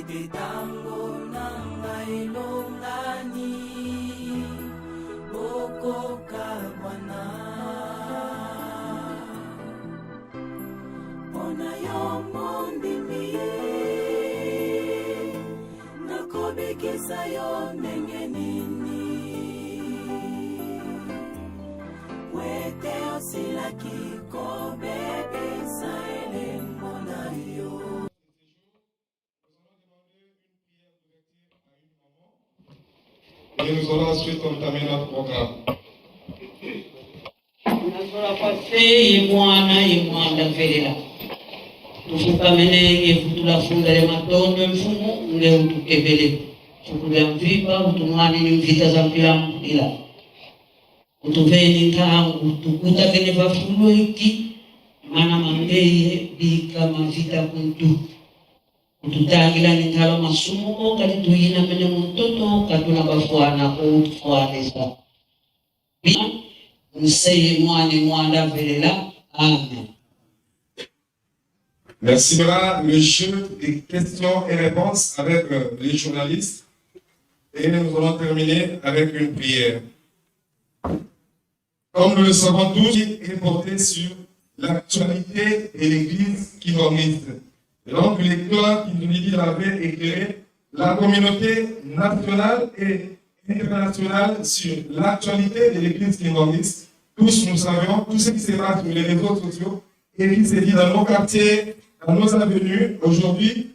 Ete tango na ngai elongani, bokokabwana. Mpo na yo mondimi, nakobikisa yo ndenge nini? Po ete osilaki kobebisa elembo na yo. Et nous allons ensuite entamer notre programme. Nazola kwa fe ye mwana ye mwanda mvelela tufukamene ye futula funda le matondo mfumu nge utukebele fukulia mvipa utunwani ni mvita za mpila mpila utuveni ntangu tukutakene vafulu iki mana mangeye bika mavita kuntu Kututangila ni ntalo masumu o kadi tuyina mene muntoto katuna bafuana ko utufuaneza nseye mwane mwanda velela amen. Merci. Sera le jeu des questions et réponses avec euh, les journalistes. Et nous allons terminer avec une prière. Comme nous le savons tous, est porté sur l'actualité de l'Église kimbanguiste. Et donc, l'éclat qui nous dit avait éclairé la communauté nationale et internationale sur l'actualité de l'Église kimbanguiste. Tous, nous savions tout ce qui se passe sur les réseaux sociaux et qui se dit dans nos quartiers, dans nos avenues. Aujourd'hui,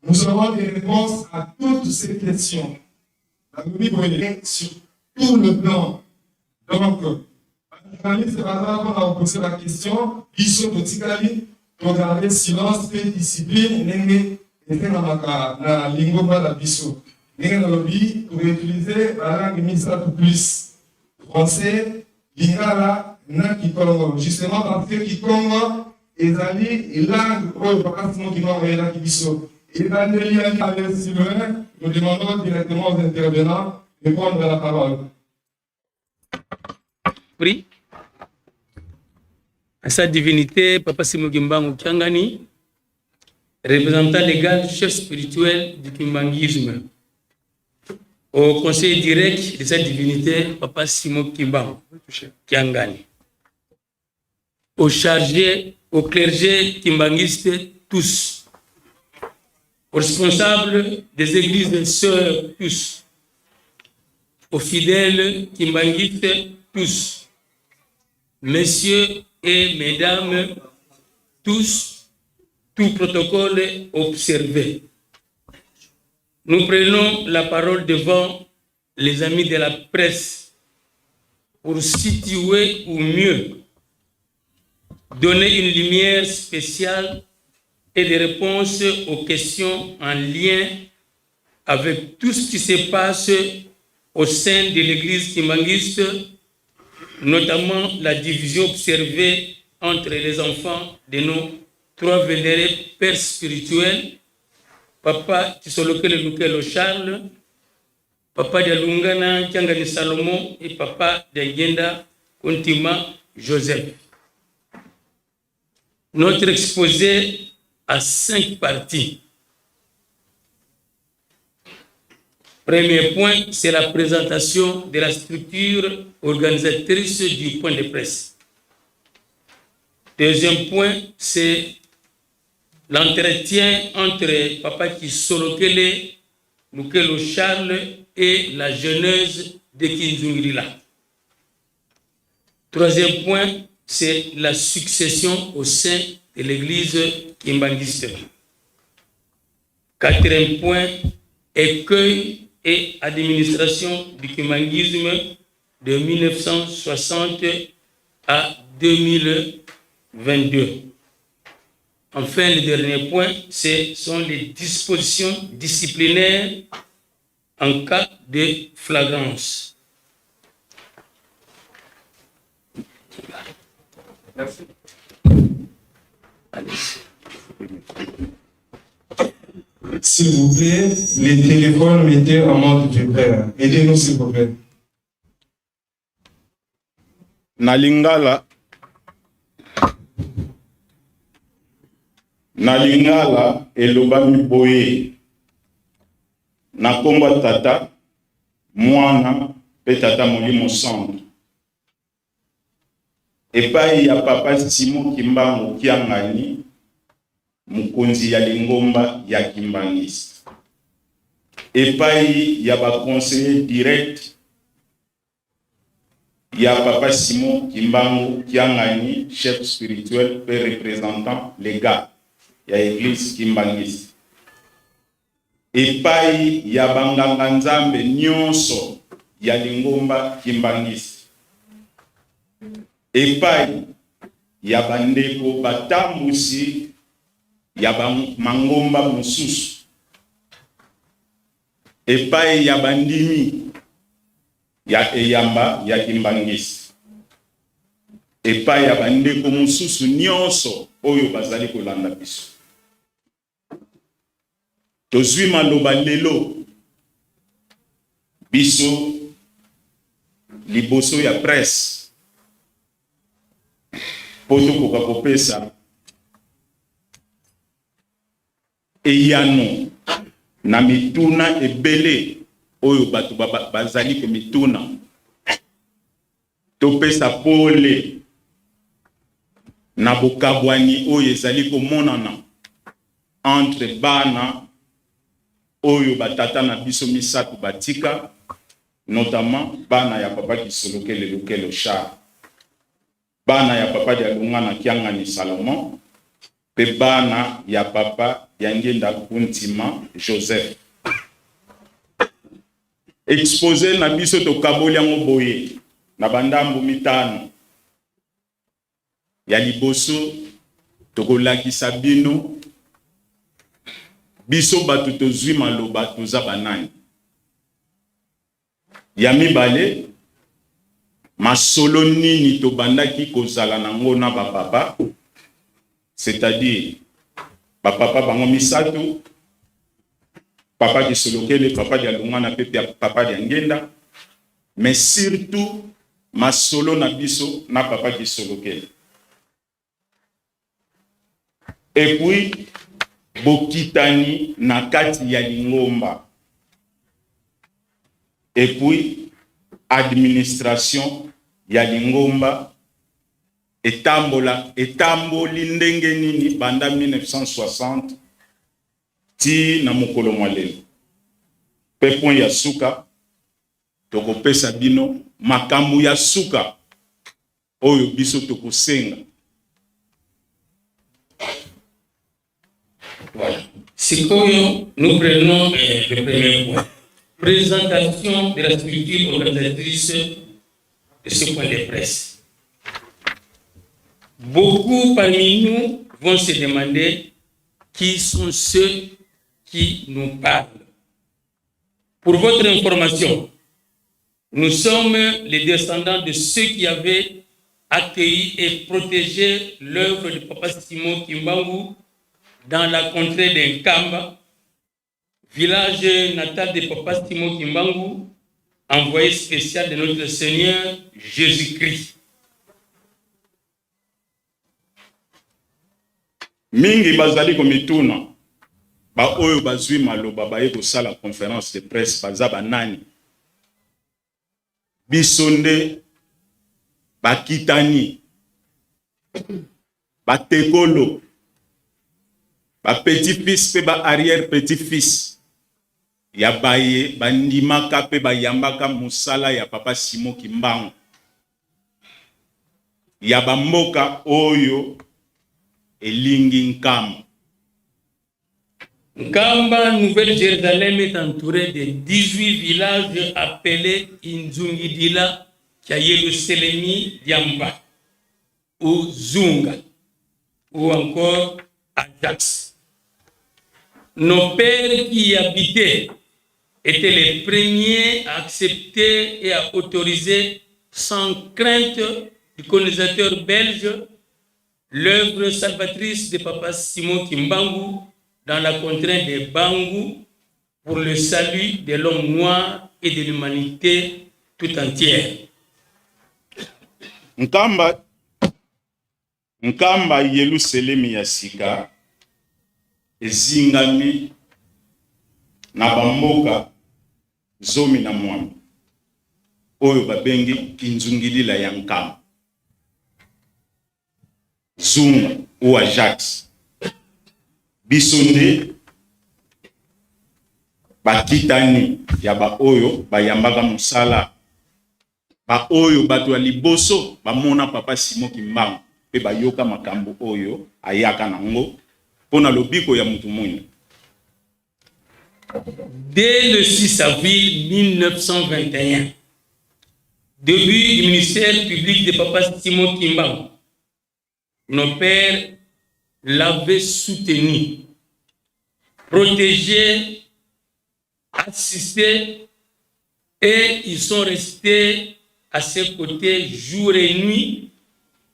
nous aurons des réponses à toutes ces questions. La Bible sur tout le plan. Donc, journaliste baza mpona kopose ba question, biso totikali togarde silence mpe discipline ndenge esengamaka na lingomba na biso. Ndenge nalobi, tokoutilize balangue misato plus français, lingala na kikongo, justement parce que kikongo ezali langue oyo Papa Simon Kimbangu ayelaki biso. Ebandeli ya aller si loin, nous demandons directement aux intervenants de prendre la parole. Prix à sa divinité, Papa Simon Kimbangu Kiangani, représentant légal, chef spirituel du kimbanguisme. Au conseil direct de sa divinité, Papa Simon Kimbangu Kiangani. Au chargé, au clergé kimbanguiste, tous. Aux responsables des églises des sœurs, tous. Aux fidèles kimbanguistes, tous. Messieurs et mesdames, tous, tout protocole observé. Nous prenons la parole devant les amis de la presse pour situer ou mieux donner une lumière spéciale et des réponses aux questions en lien avec tout ce qui se passe au sein de l'église kimbanguiste, notamment la division observée entre les enfants de nos trois vénérés pères spirituels, Papa Kisolokele Lukelo Charles, Papa Dialungana Kiangani Salomon et Papa Diangienda Kuntima Joseph. Notre exposé a 5 parties. Premier point, c'est la présentation de la structure organisatrice du point de presse. Deuxième point, c'est l'entretien entre Papa Kisolokele, Lukelo Charles et la genèse de Kinzungilila. Troisième point, c'est la succession au sein de l'église kimbanguiste. Quatrième point, écueil et administration du kimbanguisme de 1960 à 2022. Enfin, le dernier point, ce sont les dispositions disciplinaires en cas de flagrance. Merci. Allez. S'il vous plaît, les téléphones mettez en mode vibreur. Aidez-nous, s'il vous plaît. Na lingala, na lingala elobami boye. Na nkombo ya Tata, Mwana mpe Tata Molimo Santu. Epai ya Papa Simon Kimbangu Kiangani, mokonzi ya lingomba ya Kimbanguiste. Epai ya ba conseillers directs ya Papa Simon Kimbangu Kiangani, chef spirituel mpe representant legal ya Eglise Kimbanguiste. Epai ya banganga-nzambe nyonso ya lingomba Kimbanguiste. Epai ya bandeko batambusi ya ba mangomba mosusu. Epai ya bandimi ya eyamba ya Kimbanguiste. Epai ya bandeko mosusu nyonso oyo bazali kolanda biso. Tozwi maloba lelo biso liboso ya presse mpo tokoka kopesa eyano na mituna ebele oyo bato bazali komituna. Topesa pole na bokabwani oyo ezali komonana entre bana oyo ba tata na biso misatu batika, notamment bana ya papa Kisolokele Lukelo Charles, bana ya papa Dialungana Kiangani Salomon mpe bana ya papa Diangienda Kuntima Joseph. Expose na biso tokaboli yango boye na bandambo mitano. Ya liboso, tokolakisa bino biso bato tozwi maloba toza banani. Ya mibale, masolo nini tobandaki kozala nango na ba papa, c'est-à-dire ba papa bango misato, papa Kisolokele, papa Dialungana pe papa Diangenda, mais surtout masolo na biso na papa Kisolokele. Et puis bokitani na kati ya lingomba. Et puis administration ya lingomba etambola etamboli ndenge nini banda 1960 ti na mokolo mwa lelo. Pe point ya suka tokopesa bino makambo ya suka oyo biso tokosenga. Voilà. Sikoyo, nous prenons eh, le premier point. Présentation de la structure organisatrice de ce point de presse. Beaucoup parmi nous vont se demander qui sont ceux qui nous parlent. Pour votre information, nous sommes les descendants de ceux qui avaient accueilli et protégé l'œuvre de Papa Simon Kimbangu dans la contrée d'Nkamba, village natal de Papa Simon Kimbangu, envoyé spécial de notre Seigneur Jésus-Christ. Mingi bazali komituna ba oyo bazui maloba baye kosala conference de presse baza ba nani? Biso nde bakitani, batekolo, ba petit fils pe ba arrière petit fils ya baye bandimaka pe bayambaka mosala ya papa Simon Kimbangu. Ya ba mboka oyo elingi Nkamba. Nkamba, Nouvelle Jerusalem est entourée de 18 villages appelés Inzungidila kia Yeluselemi Diamba ou Zunga ou encore Ajax. Nos pères qui y habitaient étaient les premiers à accepter et à autoriser sans crainte du colonisateur belge l'œuvre salvatrice de Papa Simon Kimbangu dans la contrée de Bangu pour le salut de l'homme noir et de l'humanité tout entière. Nkamba Nkamba Yeluselemi ya Sika ezingami na bamboka. 18 oyo babengi Kinzungilila ya Nkamba, Zunga ou Ajax. Biso nde bakitani ya baoyo bayambaka mosala, baoyo bato ya liboso bamona Papa Simon Kimbangu mpe bayoka makambo oyo ayaka nango mpo na lobiko ya mutu mwindo. Dès le 6 avril 1921, début du ministère public de Papa Simon Kimbangu, nos pères l'avaient soutenu, protégé, assisté et ils sont restés à ses côtés jour et nuit.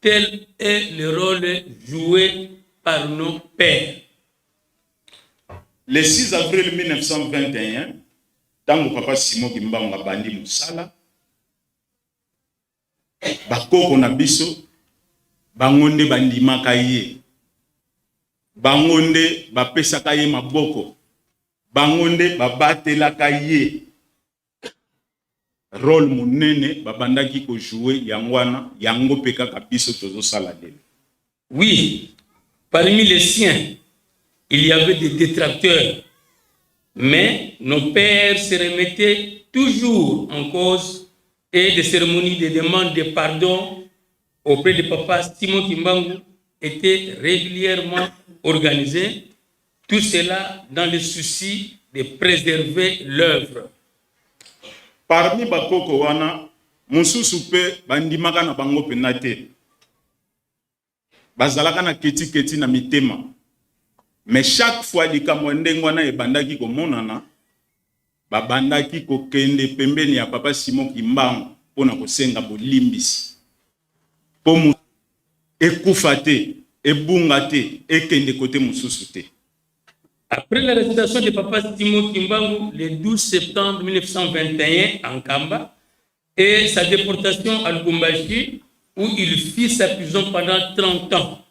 Tel est le rôle joué par nos pères. Le 6 avril 1921, ntango Papa Simon Kimbangu abandi mosala, bakoko na biso bango nde bandimaka ye, bango nde bapesaka ye maboko, bango nde babatelaka ye. Rôle monene babandaki kojouer yango wana, yango mpe kaka biso tozosala lelo. Oui, parmi les siens, il y avait des détracteurs, mais nos pères se remettaient toujours en cause et des cérémonies de demande de pardon auprès de Papa Simon Kimbangu étaient régulièrement organisées. Tout cela dans le souci de préserver l'œuvre. Parmi bakoko wana, mosusu mpe bandimaka na bango mpenza te, bazalaka na ketiketi na mitema. Mais chaque fois likambo ya ndenge wana ebandaki komonana, babandaki kokende pembeni ya Papa Simon Kimbangu mpona kosenga bolimbisi mpo ekufa te, ebunga te, ekende kote mosusu te. Après l'arrestation de Papa Simon Kimbangu le 12 septembre 1921 à Nkamba et sa déportation à Lubumbashi, où il fit sa prison pendant 30 ans,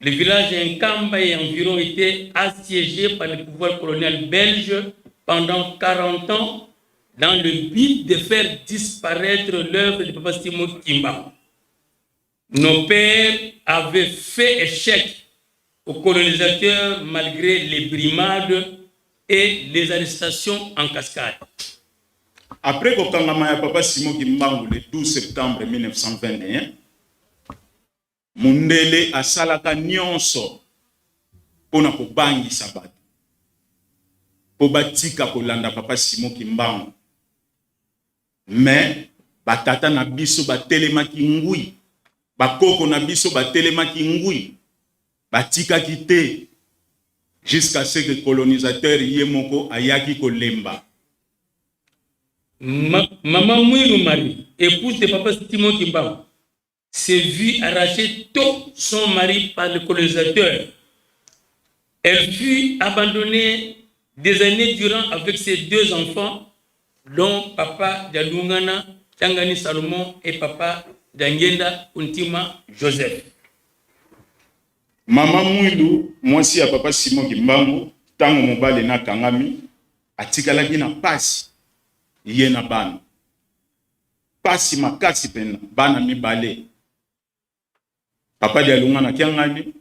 le village Nkamba et environ était assiégé par le pouvoir colonial belge pendant 40 ans dans le but de faire disparaître l'œuvre de Papa Simon Kimbangu. Nos pères avaient fait échec aux colonisateurs malgré les brimades et les arrestations en cascade. Après kokangama ya Papa Simon Kimbangu le 12 septembre 1921, mundele asalaka nyonso mpona kobangisa bato mpo batika kolanda Papa Simon Kimbangu. Mais batata na biso batelemaki ngwi, bakoko na biso batelemaki ngwi, batikaki te jusqu'à ce que colonisateur ye moko ayaki kolemba. Maman Mwilu Marie, épouse de Papa Simon Kimbangu, s'est vue arracher tôt son mari par le colonisateur. Elle fut abandonnée des années durant avec ses deux enfants, dont Papa Dialungana Tangani Salomon et Papa Diangienda Kuntima Joseph. Mama Mwilu, mwasi ya Papa Simon Kimbangu, ntango mobali nakangami, atikalaki na pasi, ye na bana, pasi makasi mpenza. Bana mibale, Papa Dialungana Kiangani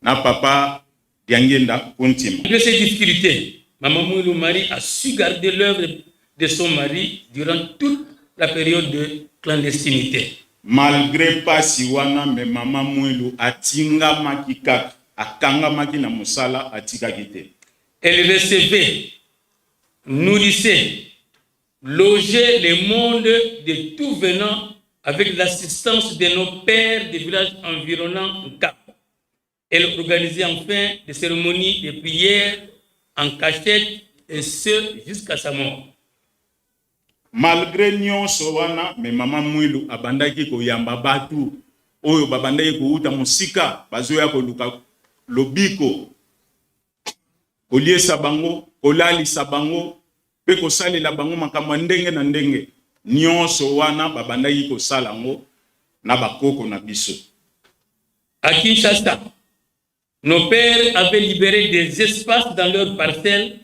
na Papa Diangienda Kuntima. Malgré ces difficultés, Maman Mwilu Marie a su garder l'œuvre de son mari durant toute la période de clandestinité. Malgré pasi wana, mais Mama Mwilu atingamaki kaka, akangamaki na mosala, atikaki te. Elle recevait, nourrissait, logeait le monde de tout venant avec l'assistance de nos pères des villages environnants Nkamba. Elle organisait enfin des cérémonies de prière en cachette et ce jusqu'à sa mort. Malgré nyonso wana, mais Mama Mwilu abandaki koyamba bato oyo babandaki kouta mosika, bazoya koluka lobiko, koliesa bango, kolalisa bango mpe kosalela bango makambo ya ndenge na ndenge. Nyonso wana babandaki kosala yango na bakoko na biso. À Kinshasa, nos pères avaient libéré des espaces dans leurs parcelles.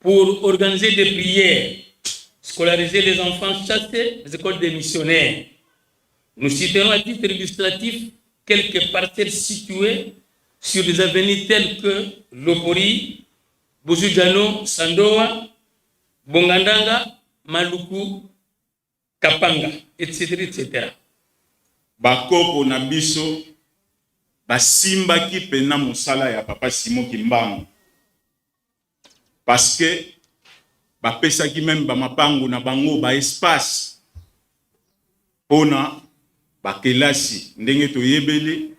pour organiser des prières, scolariser les enfants chassés des écoles des missionnaires. Nous citerons à titre illustratif quelques parcelles situées sur des avenues telles que Lopori, Bozujano, Sandoa, Bongandanga, Maluku, Kapanga, etc. etc. Bakoko na biso basimbaki mpena mosala ya papa Simon Kimbangu parce que bapesaki même bamapangu na bango, baespace mpona bakelasi. Ndenge toyebeli,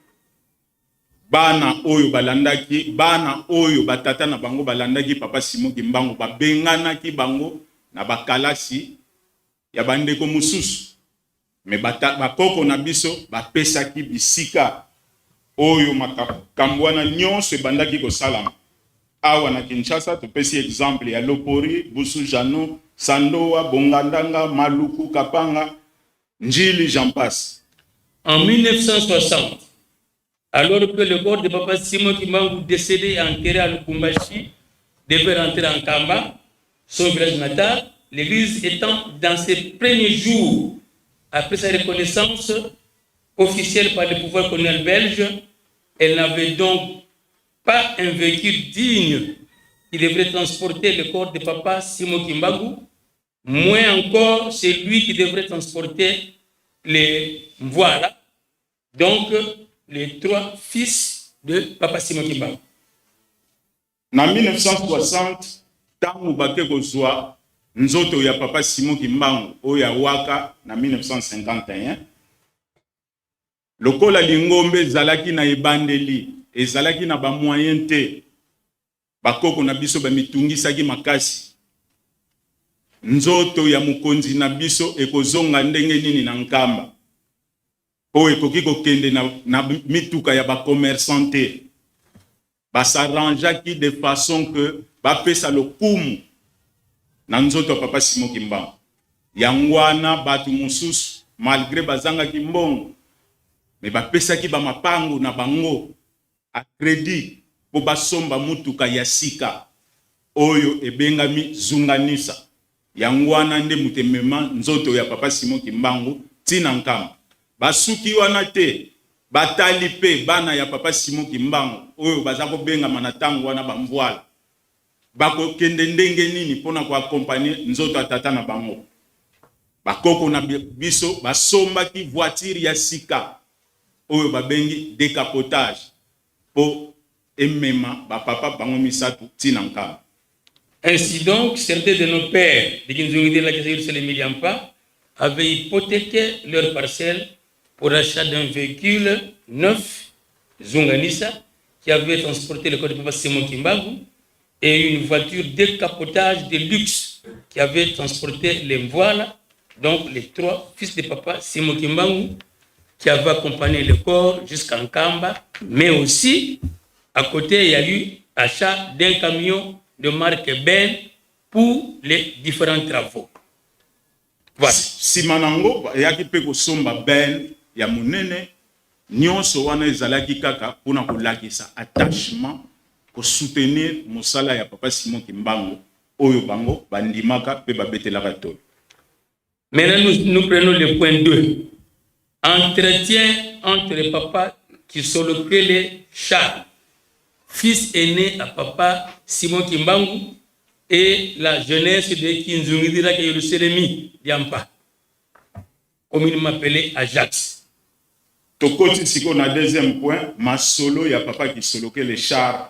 bana oyo balandaki, bana oyo batata na bango balandaki papa Simon Kimbangu, babenganaki bango na bakalasi ya bandeko mosusu. Mais bakoko na biso bapesaki bisika oyo makambo wana nyonso ebandaki kosalama awa na Kinshasa. Topesi exemple ya Lopori, Busujano, Sandoa, Bongandanga, Maluku, Kapanga, Njili, j'en passe. En 1960, alors que le corps de papa Simon Kimbangu, décédé et enterré à Lubumbashi, devait rentrer en Nkamba, son village natal, l'église étant dans ses premiers jours après sa reconnaissance officielle par le pouvoir colonial belge, elle n'avait donc pas un véhicule digne qui devrait transporter le corps de papa Simon Kimbangu, moins encore celui qui devrait transporter les voilà, donc les trois fils de papa Simon Kimbangu. Na 1960, ntango bake kozwa nzoto ya papa Simon Kimbangu oyo awaka na 1951, lokola lingombe ezalaki na ebandeli, ezalaki na bamoyen te, bakoko na biso bamitungisaki makasi: nzoto ya mokonzi na biso ekozonga ndenge nini na Nkamba, oyo ekoki kokende na mituka ya bacommerçant te? Bas'arrangeaki de façon que bapesa lokumu na nzoto ya papa Simon Kimbangu. Yango wana bato mosusu, malgré bazangaki mbongo, mais bapesaki bamapango na bango à crédit mpo basomba mutuka ya sika oyo ebengami Zunganisa. Yango wana nde moto emema nzoto ya papa Simon Kimbangu ntina Nkamba. Basuki wana te, batali mpe bana ya papa Simon Kimbangu oyo baza kobengama na ntango wana bamvwala, bakokende ndenge nini mpona koaccompagner nzoto ya tata na bango? Bakoko na biso basombaki voiture ya sika oyo babengi décapotage mpo emema bapapa bango misato ntina Nkamba. Ainsi donc, certains de nos pères de Kinzungidila Diampa avaient hypothéqué leur parcelle pour l'achat d'un véhicule neuf, Zunganissa, qui avait transporté le corps de papa Simon Kimbangu, et une voiture décapotage de luxe qui avait transporté les Mvoila, donc les trois fils de papa Simon Kimbangu, qui avaient accompagné le corps jusqu'à Nkamba. Mais aussi, à côté, il y a eu achat d'un camion de marque Ben pour les différents travaux. Voilà. Nsima nango eyaki mpe kosomba benne ya monene. Nyonso wana ezalaki kaka mpona kolakisa attachement, kosoutenir mosala ya papa Simon Kimbangu oyo bango bandimaka mpe babetelaka tolo. Maintenant, nous, nous prenons le point 2. Entretien entre papa Kisolokele Charles, fils aîné à papa Simon Kimbangu, et la jeunesse de Kinzungidira Yerusalemi Diampa, communément appelé Ajax. Tokoti sikoyo na deuxième point, masolo ya papa Kisolokele Charles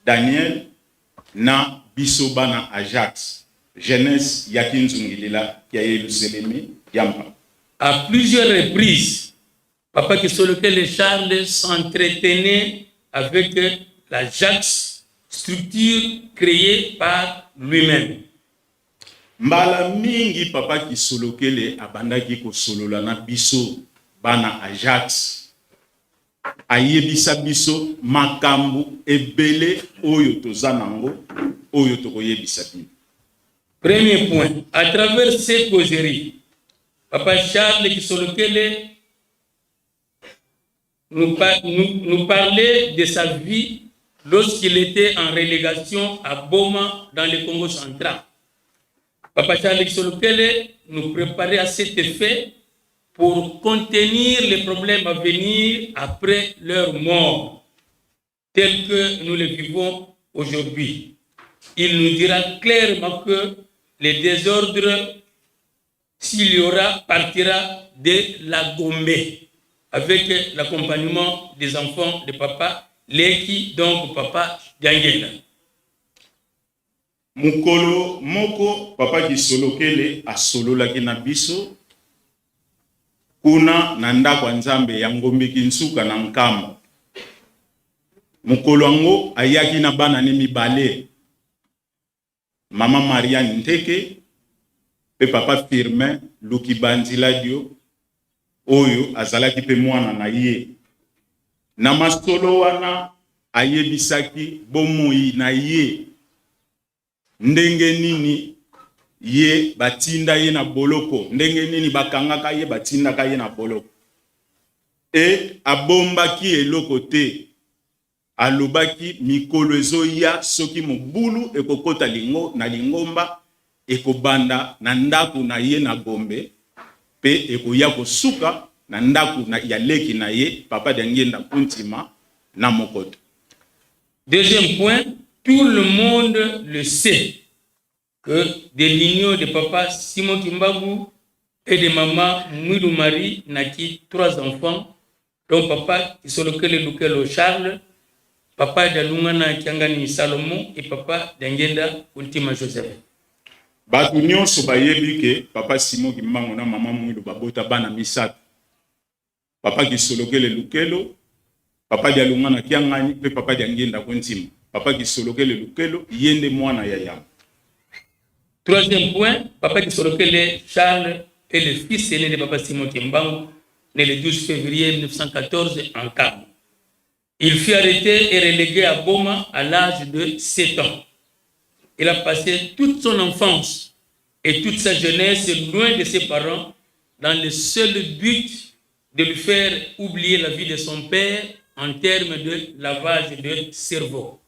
Daniel na biso bana Ajax, jeunesse ya Kinzungilila ya Yelusalemi Diampa. À plusieurs reprises, papa Kisolokele Charles s'entretenait avec l'Ajax, structure créée par lui-même. Mbala mingi papa Kisolokele abandaki kosolola na biso bana Ajax, ayebisa biso makambo ebele oyo toza nango, oyo tokoyebisa bino. Premier point, à travers ces causeries, papa Charles Kisolokele nous parlait de sa vie lorsqu'il était en relégation à Boma dans le Congo central. Papa Charles Kisolokele nous préparait à cet effet pour contenir les problèmes à venir après leur mort, tels que nous les vivons aujourd'hui. Il nous dira clairement que les désordres, s'il y aura, partira de la Gombe, avec l'accompagnement des enfants de papa Leki, donc papa Diangienda. Mokolo moko papa Kisolokele asololaki na biso kuna na ndako ya Nzambe ya Ngombe Kinsuka na Nkamba. Mokolo yango ayaki na bana ne mibale, mama Marianne Nteke mpe papa Firmin Lukibanziladio oyo azalaki mpe mwana na ye. Na masolo wana ayebisaki bomoi na ye ndenge nini ye batinda ye na boloko, ndenge nini bakangaka ye batindaka ye na boloko. E abombaki eloko te, alobaki mikolo ezoya soki mobulu ekokota lingo, na lingomba ekobanda na ndako na ye na Gombe mpe ekoya kosuka na ndako na, ya leki na ye papa Diangienda Kuntima na Mokoto. Deuxième point, tout le monde le sait que de l'union de papa Simon Kimbangu et de maman Mwilu Marie naquit trois enfants, dont papa Kisolokele Lukelo Charles, papa Dialungana Kiangani Salomon et papa Diangienda Kuntima Joseph. Bato nyonso bayebi ke papa Simon Kimbangu na mama Mwilu babota bana misato, papa Kisolokele Lukelo, papa Dialungana Kiangani mpe papa Diangienda Kuntima. Papa Kisolokele Lukelo ye nde mwana ya yambo. Troisième point, papa Kisolokele Charles est le fils aîné de papa Simon Kimbangu, né le 12 février 1914 en Nkamba. Il fut arrêté et relégué à Boma à l'âge de 7 ans. Il a passé toute son enfance et toute sa jeunesse loin de ses parents dans le seul but de lui faire oublier la vie de son père en termes de lavage de cerveau.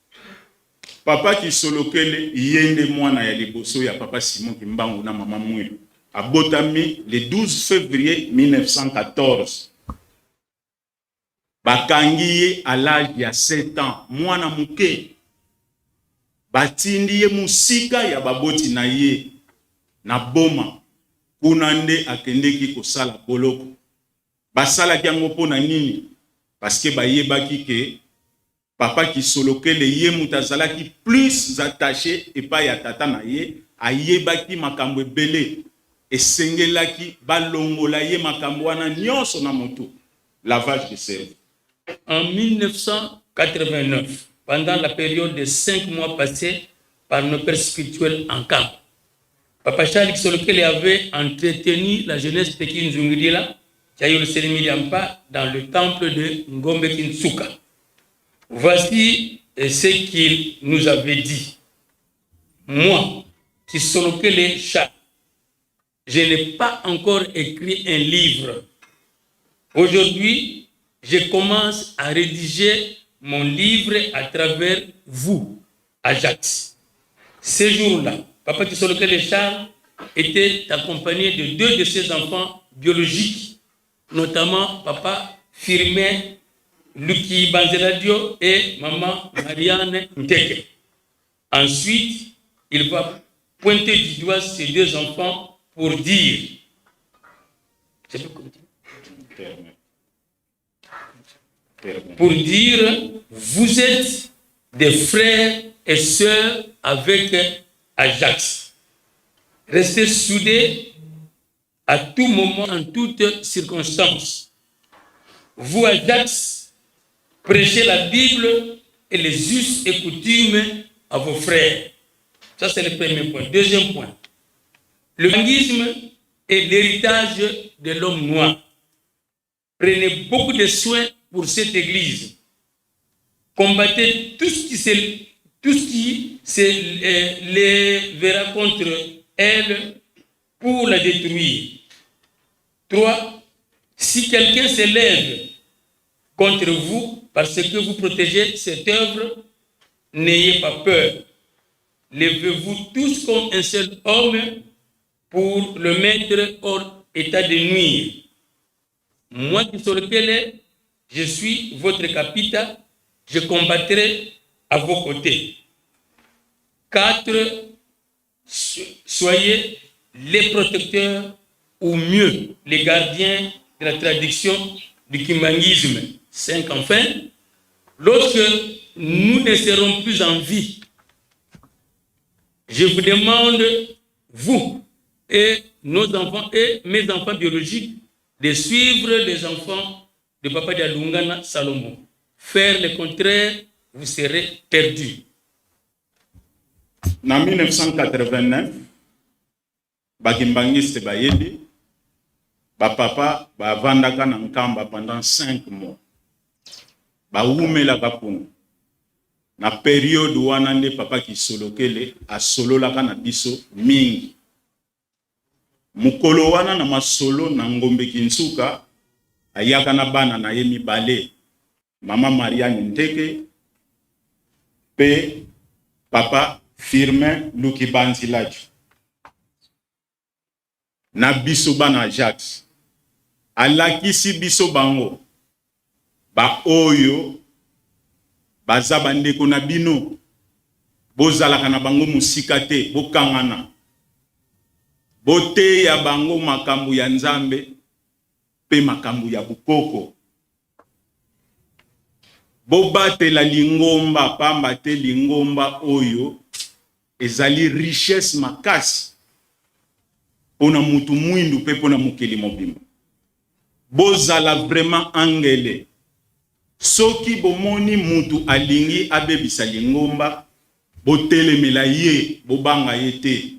Papa Kisolokele ye nde mwana ya liboso ya papa Simon Kimbangu na mama Mwilu. Abotami le 12 février 1914. Bakangi ye à l'âge ya 7 ans, mwana moke. Batindi ye mosika ya baboti na ye na Boma. Kuna nde akendeki kosala boloko. Basalaki yango mpo na nini? Parce que bayebaki ke papa Kisolokele ye moto azalaki plus attaché epai ya tata na ye, ayebaki makambo ebele, esengelaki balongola ye makambo wana nyonso na motu, lavage de cerveau. En 1989, pendant la période de 5 mois passés par nos pères spirituels en camp, Papa Charles Kisolokele avait entretenu la jeunesse de Kinzungidila, Selemi dans le temple de Ngombe Kinsuka. Voici ce qu'il nous avait dit. Moi, Kisolokele Charles, je n'ai pas encore écrit un livre. Aujourd'hui, je commence à rédiger mon livre à travers vous, Ajax. Ce jour-là, Papa Kisolokele Charles était accompagné de deux de ses enfants biologiques, notamment Papa Firmin Luki Banzeladio et Maman Marianne Nteke. Ensuite, il va pointer du doigt ses deux enfants pour dire, c'est tout comme pour dire, vous êtes des frères et sœurs avec Ajax. Restez soudés à tout moment, en toutes circonstances. Vous, Ajax, prêchez la Bible et les us et coutumes à vos frères. Ça, c'est le premier point. Deuxième point. Le kimbanguisme est l'héritage de l'homme noir. Prenez beaucoup de soins pour cette église. Combattez tout ce qui se lèvera contre elle pour la détruire. Trois, si quelqu'un s'élève contre vous parce que vous protégez cette œuvre, N'ayez pas peur. Levez-vous tous comme un seul homme pour le mettre hors état de nuire. Moi qui lequel je suis votre capitaine, je combattrai à vos côtés. Quatre, soyez les protecteurs ou mieux les gardiens de la tradition du kimbanguisme. Cinq, enfin, lorsque nous ne serons plus en vie, je vous demande, vous et nos enfants et mes enfants biologiques, de suivre les enfants de Papa Dialungana Salomon. Faire le contraire, vous serez perdus. Na 1989, ba kimbanguiste bayebi, ba papa bavandaka na Nkamba pendant 5 mois. Bawumelaka kuna. Na periode wana nde papa Kisolokele asololaka na biso mingi. Mokolo wana na masolo na Ngombe Kinsuka, ayaka na bana na ye mibale, mama Marianne Nteke pe papa Firmin Lukibanziladio. Na biso bana Ajax, alakisi biso bango ba oyo baza bandeko na bino, bozalaka na bango mosika te, bokangana, boteya bango makambo ya Nzambe pe makambo ya bokoko. Bobatela lingomba, pamba te lingomba oyo ezali richesse makasi pona mutu mwindu pe pona mokili mobimba. Bozala vraiment angele. Soki bomoni mutu alingi abebisa lingomba, botelemela ye, bobanga ye te.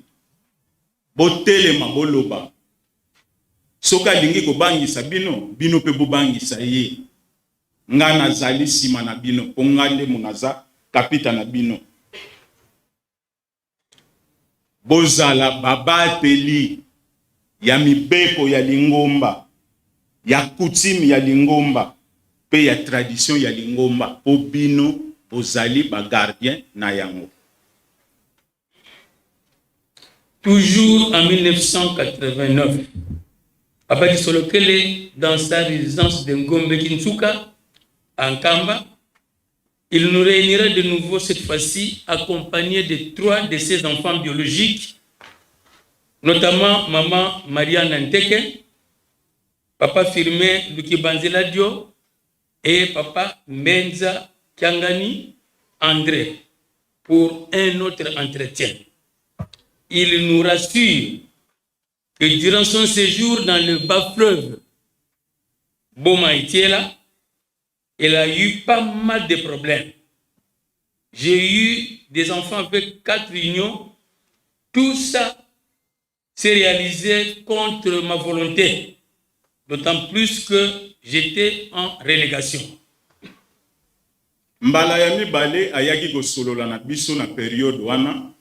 Botelema boloba. Soki alingi kobangisa bino, bino pe bobangisa ye. Nga nazali sima na bino, po nga nde munaza kapita na bino. Bozala babateli ya mibeko ya lingomba, ya coutume ya lingomba pe ya tradition ya lingomba, po bino bozali ba gardiens na yango. Toujours en 1989, Papa Kisolokele, dans sa résidence de Ngombe Kinsuka, à Nkamba, il nous réunira de nouveau cette fois-ci, accompagné de trois de ses enfants biologiques, notamment maman Marianne Nteke, papa Firmin Lukibanzeladio et papa Mbenza Kiangani André, pour un autre entretien. Il nous rassure que durant son séjour dans le bas-fleuve Boma Itiela, il a eu pas mal de problèmes. J'ai eu des enfants avec 4 unions. Tout ça s'est réalisé contre ma volonté, d'autant plus que j'étais en relégation. Mbala ya mibale ayaki kosolola na biso na periode wana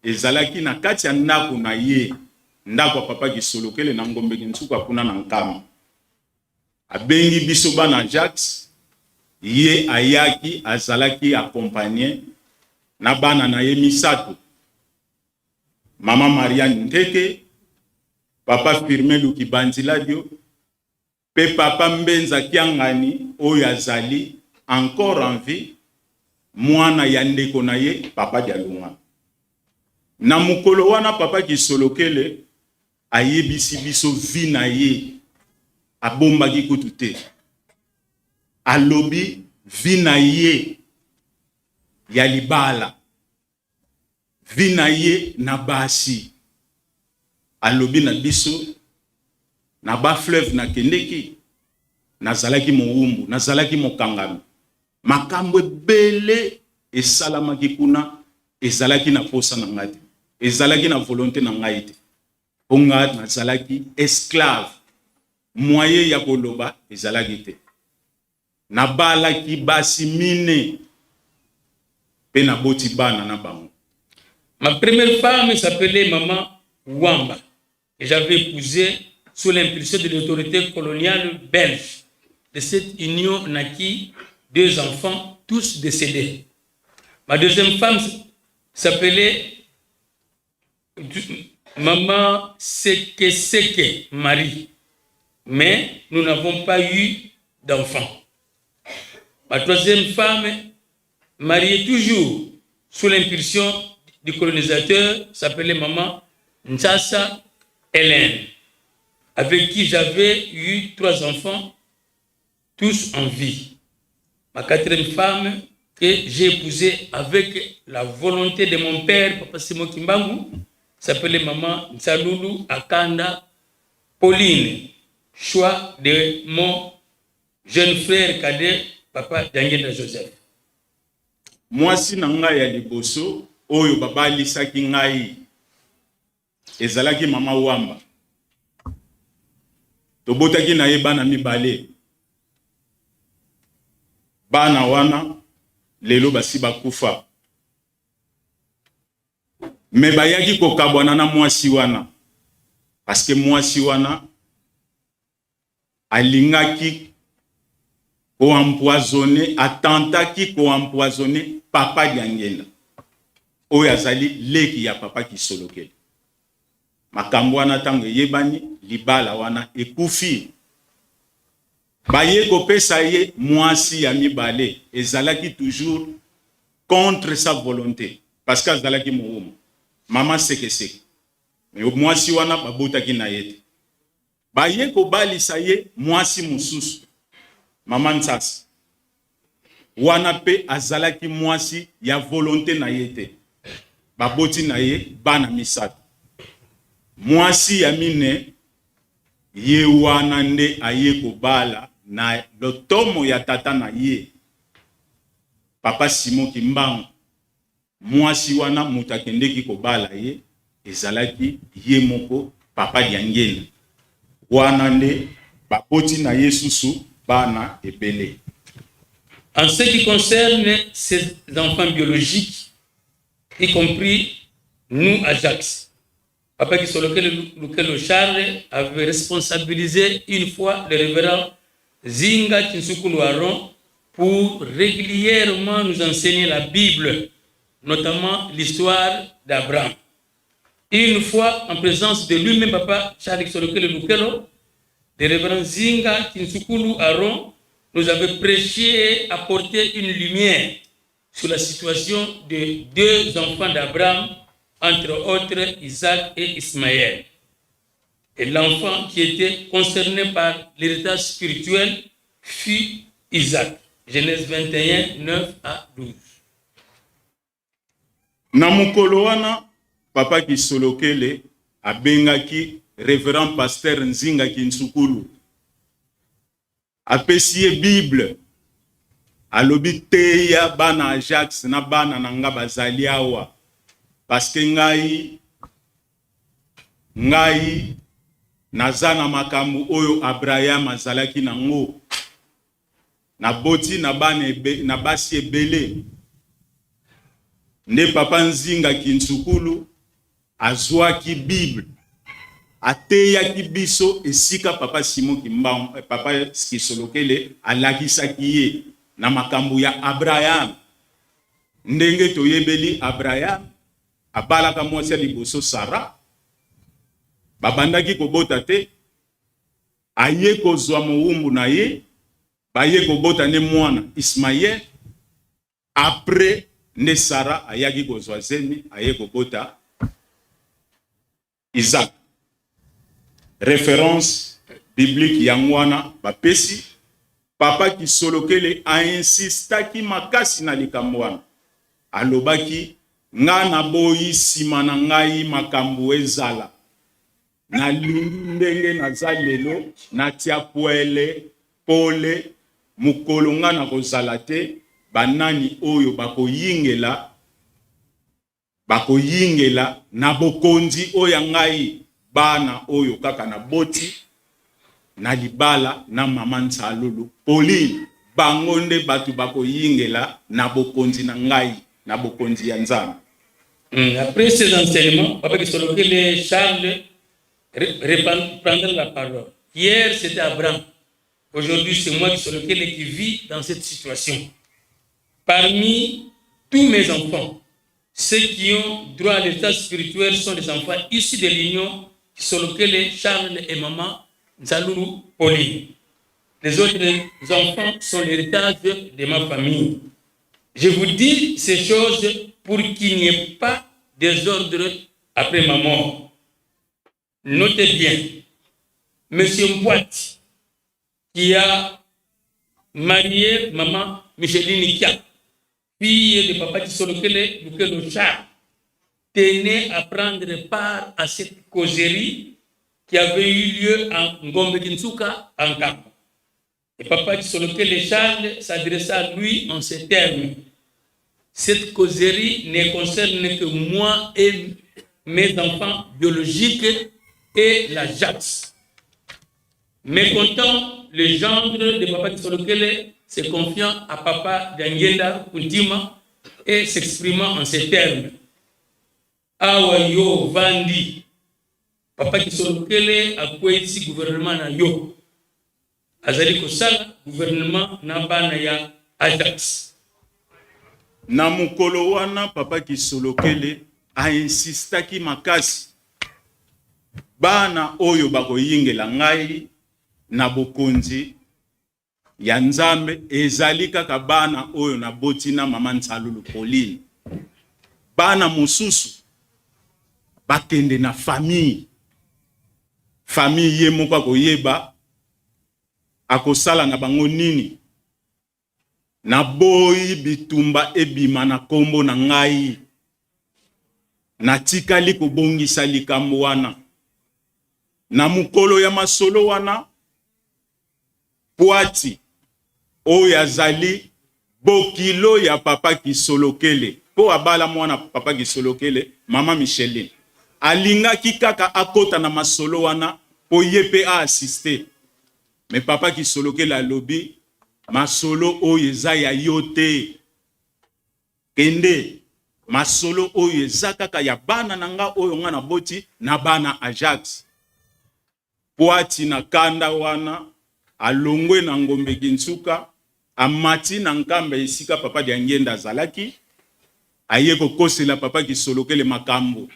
ezalaki na kati ya ndako na ye, ndako ya papa Kisolokele na Ngombe Kinsuka kuna na Nkamba. Abengi biso bana Ajax, ye ayaki azalaki accompagner na bana na ye misato, mama Marianne Nteke, papa Firmin Lukibanziladio pe papa Mbenza Kiangani oyo azali encore en vie, mwana ya ndeko na ye papa Dialungana. Na mokolo wana papa Kisolokele ayebisi biso vie na ye, abombaki kutu te. Alobi vie na ye ya libala, vie na ye na basi. Alobi na biso na ba fleuve nakendeki, nazalaki mowumbu, nazalaki mokangami. Makambo ebele esalamaki kuna, ezalaki na posa na ngai te, ezalaki na volonté na ngai te. Po nga nazalaki esclave, moyen ya koloba ezalaki te. Nabalaki basi mine pe naboti bana na bango. Ma première femme s'appelait Maman Wamba, que j'avais épousée sous l'impulsion de l'autorité coloniale belge. De cette union naquit 2 enfants, tous décédés. Ma deuxième femme s'appelait Maman Seke Marie. Mais nous n'avons pas eu d'enfant. Ma troisième femme, mariée toujours sous l'impulsion du colonisateur, s'appelait Maman Ntsasa Hélène, avec qui j'avais eu trois enfants, tous en vie. Ma quatrième femme, que j'ai épousée avec la volonté de mon père, Papa Simon Kimbangu, s'appelait Maman Nsaloulou Akanda Pauline, choix de mon jeune frère cadet, Papa Diangienda Joseph. Mwasi na ngai ya liboso oyo babalisaki ngai ezalaki mama Wamba. Tobotaki na ye bana mibale. Bana wana lelo basi bakufa. Me bayaki kokabwana na mwasi wana parce que mwasi wana alingaki koempoisonner, atentaki koempoisonner Papa Diangenda oyo azali leki ya Papa Kisolokele. Makambo wana ntango eyebani, libala wana ekufi. Baye kopesa ye mwasi ya mibale, ezalaki toujours contre sa volonté parce que azalaki mowumu, mama Sekeseke. Me mwasi wana babotaki na ye te. Baye kobalisa ye mwasi mosusu, mama Ntsasa. Wana mpe azalaki mwasi ya volonté na ye te. Baboti na ye bana misato. Mwasi ya mine ye wana nde aye kobala na lotomo ya tata na ye, Papa Simon Kimbangu. Mwasi wana moto akendeki kobala ye ezalaki ye moko Papa Diangenda. Wana nde baboti na ye susu bana ebele. En ce qui concerne ses enfants biologiques, y compris nous, Ajax, Papa Kisolokele Lukelo Charles avait responsabilisé une fois le révérend Zinga Kinsukulu Aaron pour régulièrement nous enseigner la Bible, notamment l'histoire d'Abraham. Une fois, en présence de lui-même, Papa Charles Kisolokele Lukelo, le révérend Zinga Kinsukulu Aaron nous avait prêché et apporté une lumière sur la situation de deux enfants d'Abraham, entre autres Isaac et Ismaël. Et l'enfant qui était concerné par l'héritage spirituel fut Isaac. Genèse 21, 9 à 12. Na mokolo wana, Papa Kisolokele abengaki révérend pasteur Nzinga Kinsukulu, apesi ye Bible, alobi: "Teya bana Ajax na bana na nga bazali awa, parce que ngai naza na makambo oyo Abraham azalaki nango. Naboti na bana ebe, na basi ebele." Nde Papa Nzinga Kinsukulu azwaki Bible, ateyaki biso esika Papa Simon Kimbangu, Papa Kisolokele alakisaki ye na makambo ya Abraham. Ndenge toyebeli, Abraham abalaka mwasi ya liboso Sara, babandaki kobota te. Aye kozwa mowumbu na ye, baye kobota nde mwana Ismael. Après nde Sara ayaki kozwa zemi, aye kobota Isaac. Référence biblique yango wana bapesi. Papa Kisolokele ainsistaki makasi na likambo wana, alobaki: "Nga naboyi nsima na ngai makambo ezala. Nalingi ndenge naza lelo, natia pwele pole. Mokolo nga na kozala te, banani oyo bakoyingela na bokonzi oyo ya ngai? Bana oyo kaka naboti na libala na mama Nsalulu Pauline, bango nde bato bakoyingela na bokonzi na ngai, na bokonzi ya Nzambe." Après ces enseignements, Papa Kisolokele Charles reprendra la parole. Hier, c'était Abraham. Aujourd'hui, c'est moi Kisolokele qui vis dans cette situation. Parmi Tous mes enfants, ceux qui ont droit à l'état spirituel sont des enfants issus de l'union Kisolokele, Charles et maman Nzalulu Pauline. Les autres enfants sont l'héritage de ma famille. Je vous dis ces choses pour qu'il n'y ait pas désordre après ma mort. Notez bien, Monsieur Mpoiti, qui a marié maman Micheline Kia, fille de papa Kisolokele Lukelo Charles, tenait à prendre part à cette causerie qui avait eu lieu en Ngombe Kinsuka, en Nkamba. Et papa Kisolokele Charles s'adressa à lui en ces termes. Cette causerie ne concerne que moi et mes enfants biologiques et la JAX. Mécontent, le gendre de papa Kisolokele se confiant à papa Diangienda Kuntima et s'exprimant en ces termes. Awa yo vandi, papa Kisolokele akweyisi gouvernement na yo. Azali kosala gouvernement na bana ya Ajax. Na mokolo wana papa Kisolokele a insistaki makasi, bana oyo bakoyingela ngai na bokonzi ya Nzambe ezali kaka bana oyo naboti na mama Nsalulu Pauline. Bana mosusu bakende na famille. Famille ye moko akoyeba akosala na bango nini. Naboyi bitumba ebima na kombo na ngai. Natikali kobongisa likambo wana. Na mokolo ya masolo wana, Pwati oyo azali bokilo ya papa Kisolokele, mpo abala mwana papa Kisolokele, mama Micheline, alingaki kaka akota na masolo wana mpo ye mpe a assister. Mais papa Kisolokele alobi, masolo oyo eza ya yo te. Kende, masolo oyo eza kaka ya bana na nga oyo nga naboti na bana Ajax. Pwati na kanda wana, alongwe na Ngombe Kinsuka, amati na Nkamba esika papa Diangienda azalaki, aye kokosela papa Kisolokele makambo.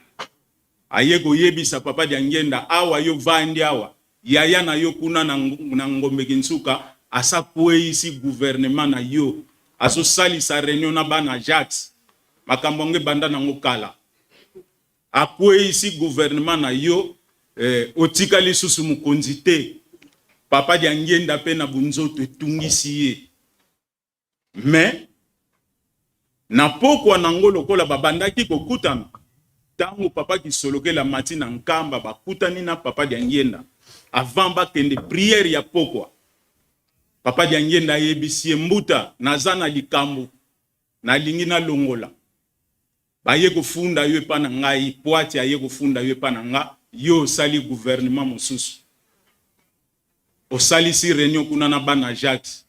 Aye koyebisa papa Diangienda, awa yo vandi awa, yaya na yo kuna na, na Ngombe Kinsuka asakweyisi gouvernement na yo, azosalisa reunion na bana Ajax. Makambo yango ebanda nango kala. Akweyisi gouvernement na yo eh, otikali lisusu mokonzi te. Papa Diangienda pe na bunzoto etungisi ye. Mais na pokwa nango lokola babandaki kokutana, tango papa Kisolokele amati na Nkamba bakutani na papa Diangienda avant bakende prière ya pokwa. Papa Diangienda ayebisi ye mbuta naza na likambo nalingi nalongola. Baye kofunda yo epa na ngai, Puati aye kofunda yo epa na nga, yo osali gouvernement mosusu. Osalisi reunion kuna na bana Jacques.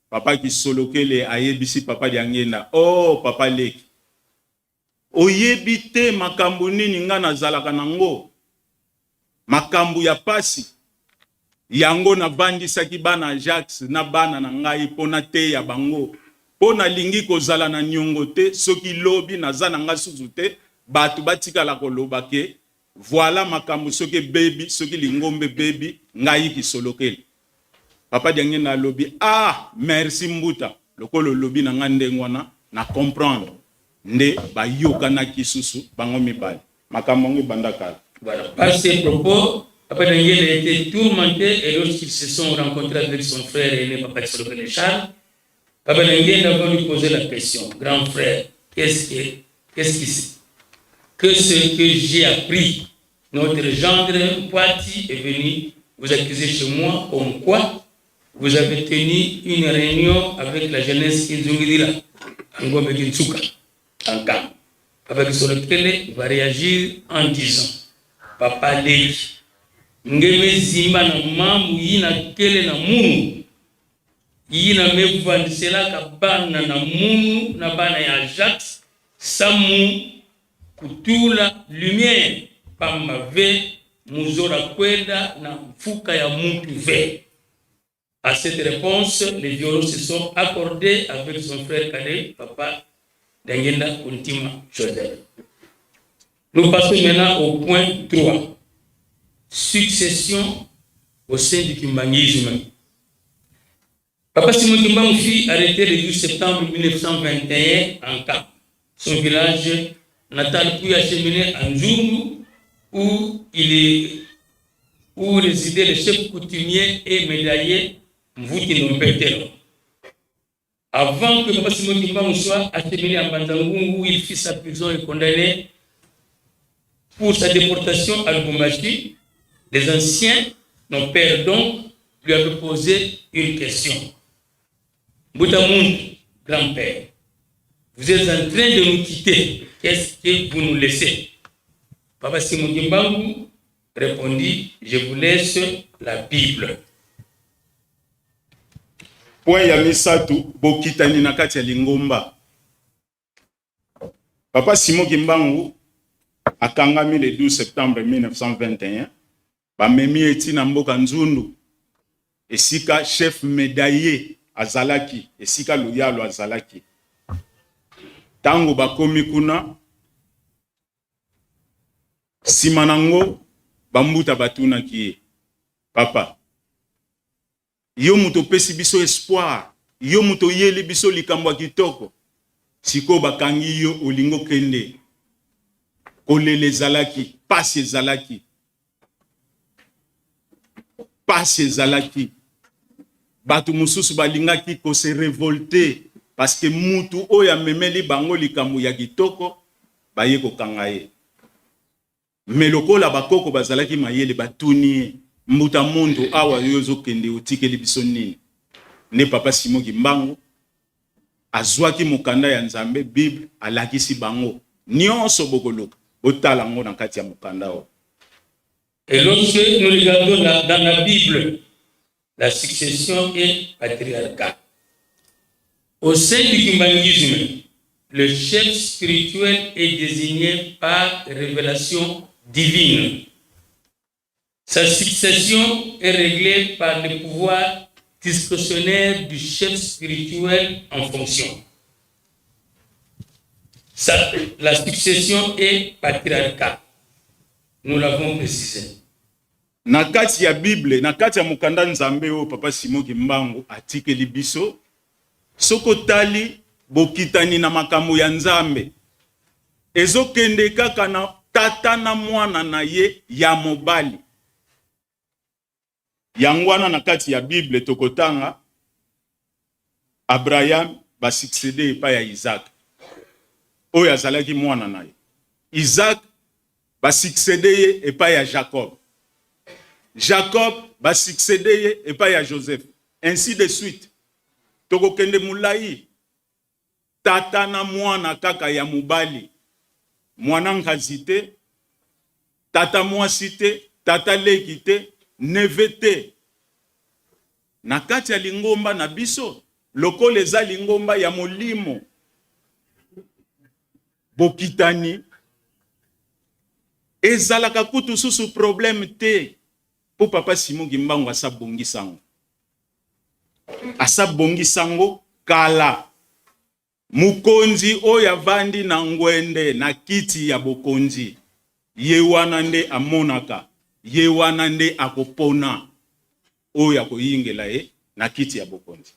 Papa Kisolokele ayebisi papa Diangienda, oh papa leki, oyebi te makambo nini nga nazalaka na ngo? Makambo ya pasi. Yango navandisaki bana Jacques na bana na ngai po nateya bango, po nalingi kozala na niongo te, soki lobi naza na nga susu te, batu batikala koloba ke voila makambo soki ebebi, soki lingomba ebebi, ngai Kisolokele. Papa Diangienda alobi, ah merci Mbuta, lokola olobi na nga ndenge wana, na comprendre. Nde bayokanaki susu bango mibale. Makambo yango ebanda kala. Voilà. Par ces propos, Papa Daniel a été tourmenté et lorsqu'ils se sont rencontrés avec son frère aîné, Papa Kisolokele Charles, Papa Daniel va lui poser la question, grand frère, qu'est-ce que, qu'est-ce qui, que ce que j'ai appris, notre gendre Mpwati est venu vous accuser chez moi comme quoi vous avez tenu une réunion avec la jeunesse Inzungidila, Ngombe Kinsuka, en Nkamba. Papa Kisolokele va réagir en disant, Papa Leki, ngeme zimba na mambu yina kele na munu, yina mevandiselaka bana na munu na bana ya Ajax, samu kutula lumière pamba ve muzora kwenda na mfuka ya mutu ve. À cette réponse, les violons se sont accordés avec son frère cadet, papa Diangienda Kuntima Joseph. Nous passons maintenant au point 3. Succession au sein du kimbanguisme. Papa Simon Kimbangu fut arrêté le 12 septembre 1921 en Cap, son village natal, puis acheminé en Nzungu, où il est, où résidait le chef coutumier et médaillé Mvuti Ndompetelo. Avant que Papa Simon Kimbangu soit acheminé en Mbanza-Ngungu, où il fit sa prison et condamné pour sa déportation à Lubumbashi, les anciens, nos pères donc, lui avaient posé une question. Mbuta Muntu, grand-père, vous êtes en train de nous quitter. Qu'est-ce que vous nous laissez? Papa Simon Kimbangu répondit, je vous laisse la Bible. Point ya misato, bokitani na kati ya lingomba. Papa Simon Kimbangu akangami le 12 septembre 1921, bamemi ye ti na mboka Nzundu, esika chef médaillé azalaki, esika Luyalo azalaki. Tango bakomi kuna, sima nango bambuta batunaki ye, papa, yo moto opesi biso espoir, yo moto oyeli biso likambo ya kitoko, sikoyo bakangi yo, olingi okende. Kolela ezalaki, pasi ezalaki, pasi ezalaki. Bato mosusu balingaki ko se révolter parce que mutu oyo amemeli bango likambo ya kitoko baye kokanga ye. Me lokola bakoko bazalaki mayele, batuni ye, mbuta mondo, awa yo ozokende, otikeli biso nini? Nde Papa Simon Kimbangu azwaki mokanda ya Nzambe, Bible, alakisi bango nyonso bokoluka, botala yango na kati ya mokanda oyo. Et lorsque nous regardons dans la Bible, la succession est patriarcale. Au sein du kimbanguisme, le chef spirituel est désigné par révélation divine. Sa succession est réglée par le pouvoir discrétionnaire du chef spirituel en fonction. Ça, la succession est patriarcale. Nous l'avons précisé. Na kati ya Bible, na kati ya mokanda Nzambe oyo Papa Simon Kimbangu atikeli biso, soki otali bokitani na makambo ya Nzambe, ezokende kaka na tata na mwana na ye ya mobali. Yango wana na kati ya Bible tokotanga Abraham basuccéder epai ya Isaac oyo azalaki mwana na ye. Isaac basuccéder ye epai ya Jacob. Jacob basuccéder ye epai ya Joseph. Ainsi de suite. Tokokende molai, tata na mwana kaka ya mobali, mwana nkazi te, tata mwasi te, tata leki te, neveu te. Na kati ya lingomba na biso, lokola eza lingomba ya molimo, bokitani ezalaka kutu susu problème te, po Papa Simon Kimbangu asa bongisango, asa bongisango kala. Mokonzi oyo avandi na ngwende na kiti ya bokonzi, ye wana nde amonaka, ye wana nde akopona oyo akoyingela ye na kiti ya bokonzi.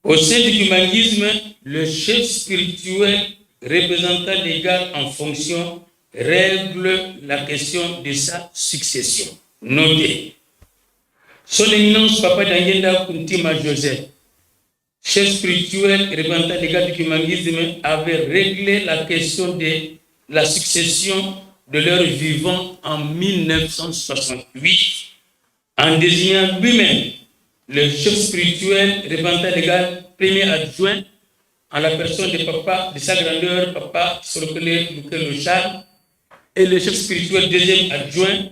Au sein du kimbanguisme, le chef spirituel représentant légal en fonction règle la question de sa succession. Notez, son éminence Papa Diangienda Kuntima Joseph, chef spirituel représentant légal du kimbanguisme, avait réglé la question de la succession de leur vivant en 1968 en désignant lui-même le chef spirituel représentant légal premier adjoint en la personne de papa, de sa grandeur, Papa Kisolokele Lukelo Charles, et le chef spirituel deuxième adjoint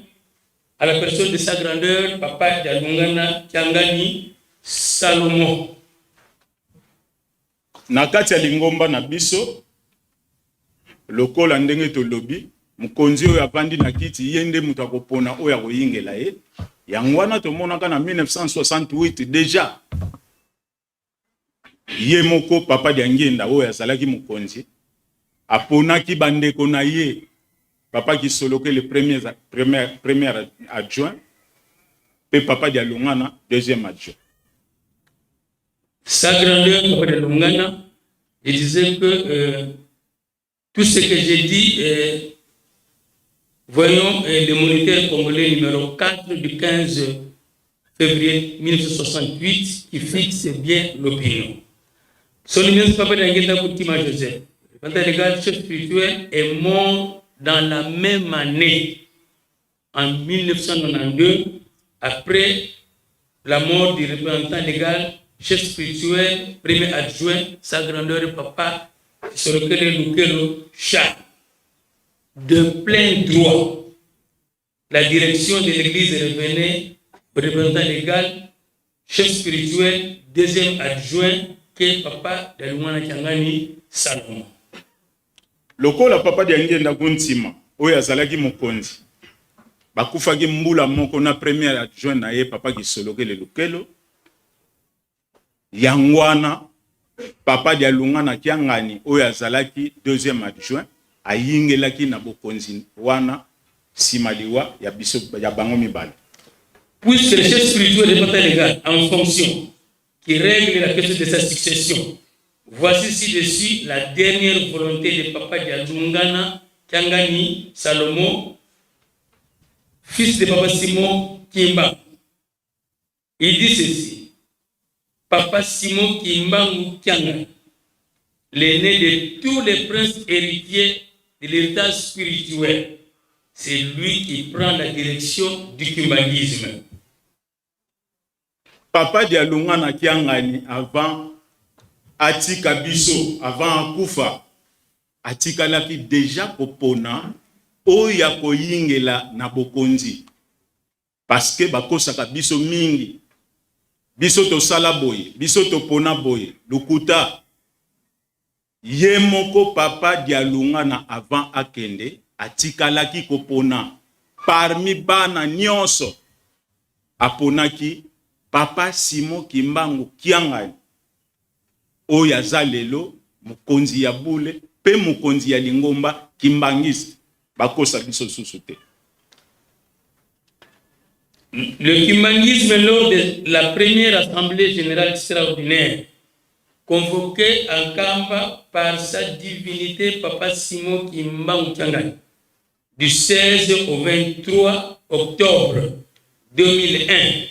à la personne de sa grandeur, Papa Dialungana Kiangani Salomon. Na kati ya lingomba na biso, lokola ndenge tolobi, mokonzi oyo avandi na kiti, ye nde moto akopona oyo akoyingela ye. Yango wana tomonaka na 1968 déjà. Ye moko Papa Diangienda oyo azalaki mokonzi aponaki bandeko na ye, Papa Kisolokele le premier, premier, premier adjoint mpe Papa Dialungana deuxième adjoint. Sa grandeur, Papa Dialungana, il disait que tout ce que j'ai dit, voyons le moniteur congolais numéro 4 du 15 février 1968 qui fixe bien l'opinion. Son Éminence Papa Diangienda Kuntima Joseph, représentant légal, chef spirituel, est mort dans la même année, en 1992, après la mort du représentant légal, chef spirituel, premier adjoint, sa grandeur Papa Kisolokele Lukelo Charles. De plein droit, la direction de l'église revenait au représentant légal, chef spirituel, deuxième adjoint, qui est Papa Dialungana Kiangani Salomon. Lokola Papa Diangienda Kuntima oyo azalaki mokonzi, bakufaki mbula moko na premier adjoint na ye, Papa Kisolokele Lukelo. Yango wana Papa Dialungana Kiangani oyo azalaki deuxième adjoint ayingelaki na bokonzi wana nsima liwa ya biso ya bango mibale. Puisque le chef spirituel est représentant légal en fonction qui règle la question de sa succession, voici ci-dessus la dernière volonté de Papa Dialungana Kiangani Salomon, fils de Papa Simon Kimbangu. Il dit ceci: Papa Simon Kimbangu Kiangani, l'aîné de tous les princes héritiers de l'héritage spirituel, c'est lui qui prend la direction du kimbanguisme. Papa Dialungana Kiangani, avant atika biso, avant akufa, atikalaki déjà kopona oyo ya koyingela na bokonzi, parce que bakosaka biso mingi, biso tosala boye, biso topona boye, lokuta. Ye moko Papa Dialungana, avant akende, atikalaki kopona parmi bana nyonso, aponaki Papa Simon Kimbangu Kiangani oyo aza lelo mokonzi ya bule mpe mokonzi ya lingomba kimbangiste. Bakosa biso susu te. Le kimbanguisme, lors de la première assemblée générale extraordinaire convoquée en Kamba par sa divinité Papa Simon Kimbangu Kiangani, du 16 au 23 octobre 2001,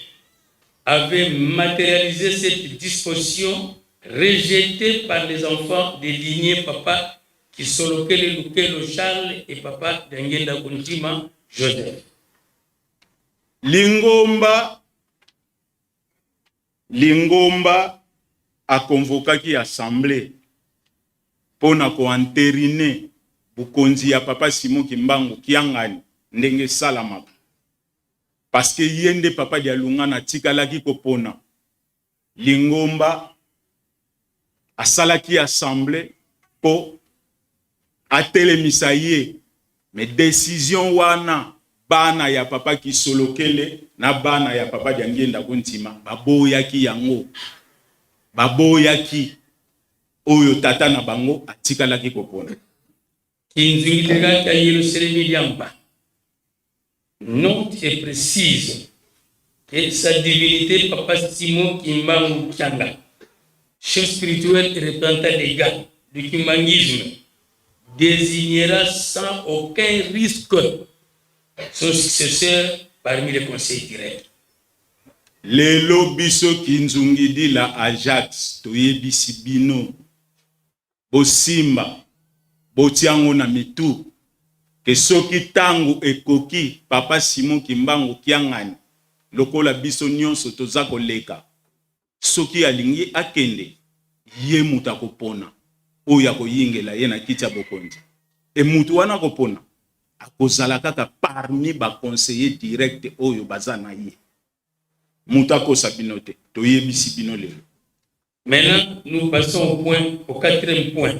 avait matérialisé cette disposition rejetée par les enfants des lignées Papa Kisolokele Lukelo Charles et Papa Diangienda Kuntima Joseph. Lingomba akonvokaki assemblée mpo na koentériner bokonzi ya Papa Simon Kimbangu Kiangani ndenge esalamaka, parce que ye nde Papa Dialungana atikalaki kopona. Lingomba asalaki assemblée mpo atelemisa ye, mais décision wana, bana ya Papa Kisolokele na bana ya Papa Diangienda Kuntima baboyaki yango, baboyaki oyo tata na bango atikalaki kopona. Kinzungileka kya Yerusalemi Liamba note et précise que sa divinité Papa Simon Kimbangu Kiangani, chef spirituel et représentant légal du kimbanguisme, désignera sans aucun risque son successeur parmi les conseils directs. Lelo biso Kinzungidila Ajax toyebisi bino, bosimba, botiango na mitu ke soki ntango ekoki, Papa Simon Kimbangu Kiangani, lokola biso nyonso toza koleka, soki alingi akende, ye moto akopona oyo akoyingela ye na kiti ya bokonzi. E mutu wana akopona akozala kaka parmi baconseiller direct oyo baza na ye. Moto akosa bino te, toyebisi bino lelo. Maintenant, nous passons au point, au quatrième point.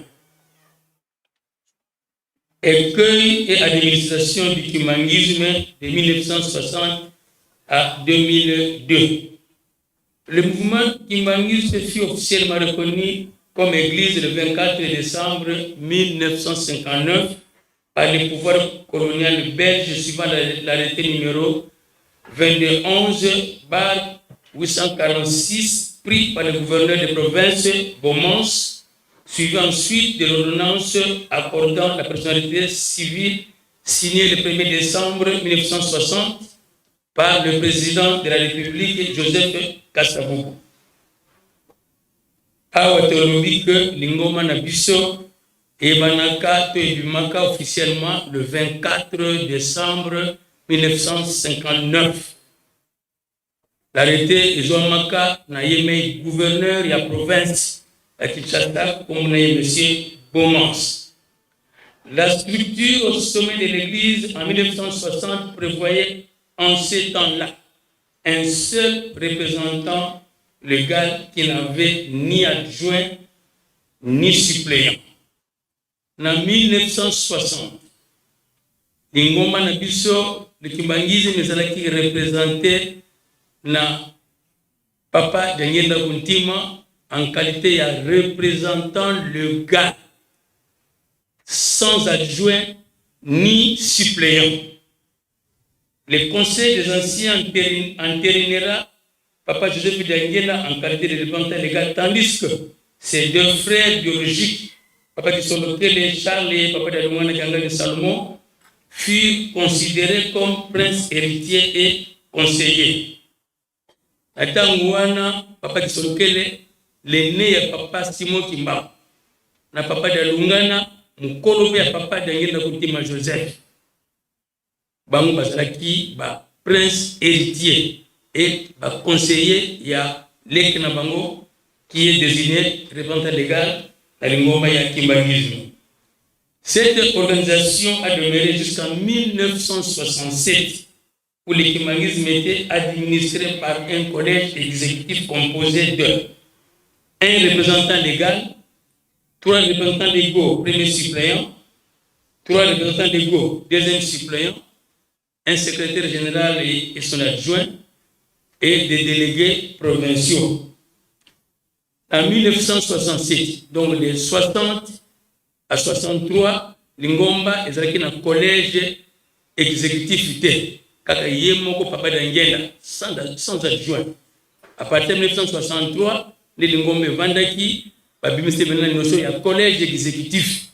Écueil et administration du kimbanguisme de 1960 à 2002. Le mouvement kimbanguiste fut officiellement reconnu comme église le 24 décembre 1959 par le pouvoir colonial belge suivant l'arrêté numéro 2211 846 pris par le gouverneur de province Beaumont, suivi ensuite de l'ordonnance accordant la personnalité civile signée le 1er décembre 1960 par le président de la République Joseph Kasavubu. Awa tolobi que lingomba na biso ebanaka to ebimaka officiellement le 24 décembre 1959. L'arrêté ezwamaka na ye mei gouverneur ya province ya Kinshasa, kombo na ye monsieur Beaumans. La structure au sommet de l'église en 1960 prévoyait en ce temps-là un seul représentant légal qui n'avait ni adjoint ni suppléant. Na 1960, lingomba na biso le kimbanguisme ezalaki représenté na papa Diangienda Kuntima en qualité ya représentant légal sans adjoint ni suppléant. Le conseil des anciens entérinera papa Joseph Diangienda en qualité de représentant légal, tandis que ses deux frères biologiques, papa Kisolokele Charles et papa Dialungana Kiangani Salomon, furent considérés comme princes héritiers et conseillers. Na ntango wana, papa Kisolokele, l'aîné ya papa Simon Kimbangu, na papa Dialungana, mokolo mpe ya papa Diangienda Kuntima Joseph, bango bazalaki ba prince héritier et ba conseiller ya leki na bango qui est désigné représentant légal na lingomba ya kimbanguisme. Cette organisation a demeuré jusqu'en 1967 où le kimbanguisme était administré par un collège exécutif composé de un représentant légal, trois représentants légaux, premier suppléant, trois représentants légaux, deuxième suppléant, un secrétaire général et son adjoint, et des délégués provinciaux. En 1967, donc de 60 à 63, lingomba ezalaki na collège exécutif te, kaka ye moko papa Diangienda sans adjoint. À partir de 1963 nde lingomba evandaki, babimisi ebele na notion ya collège exécutif.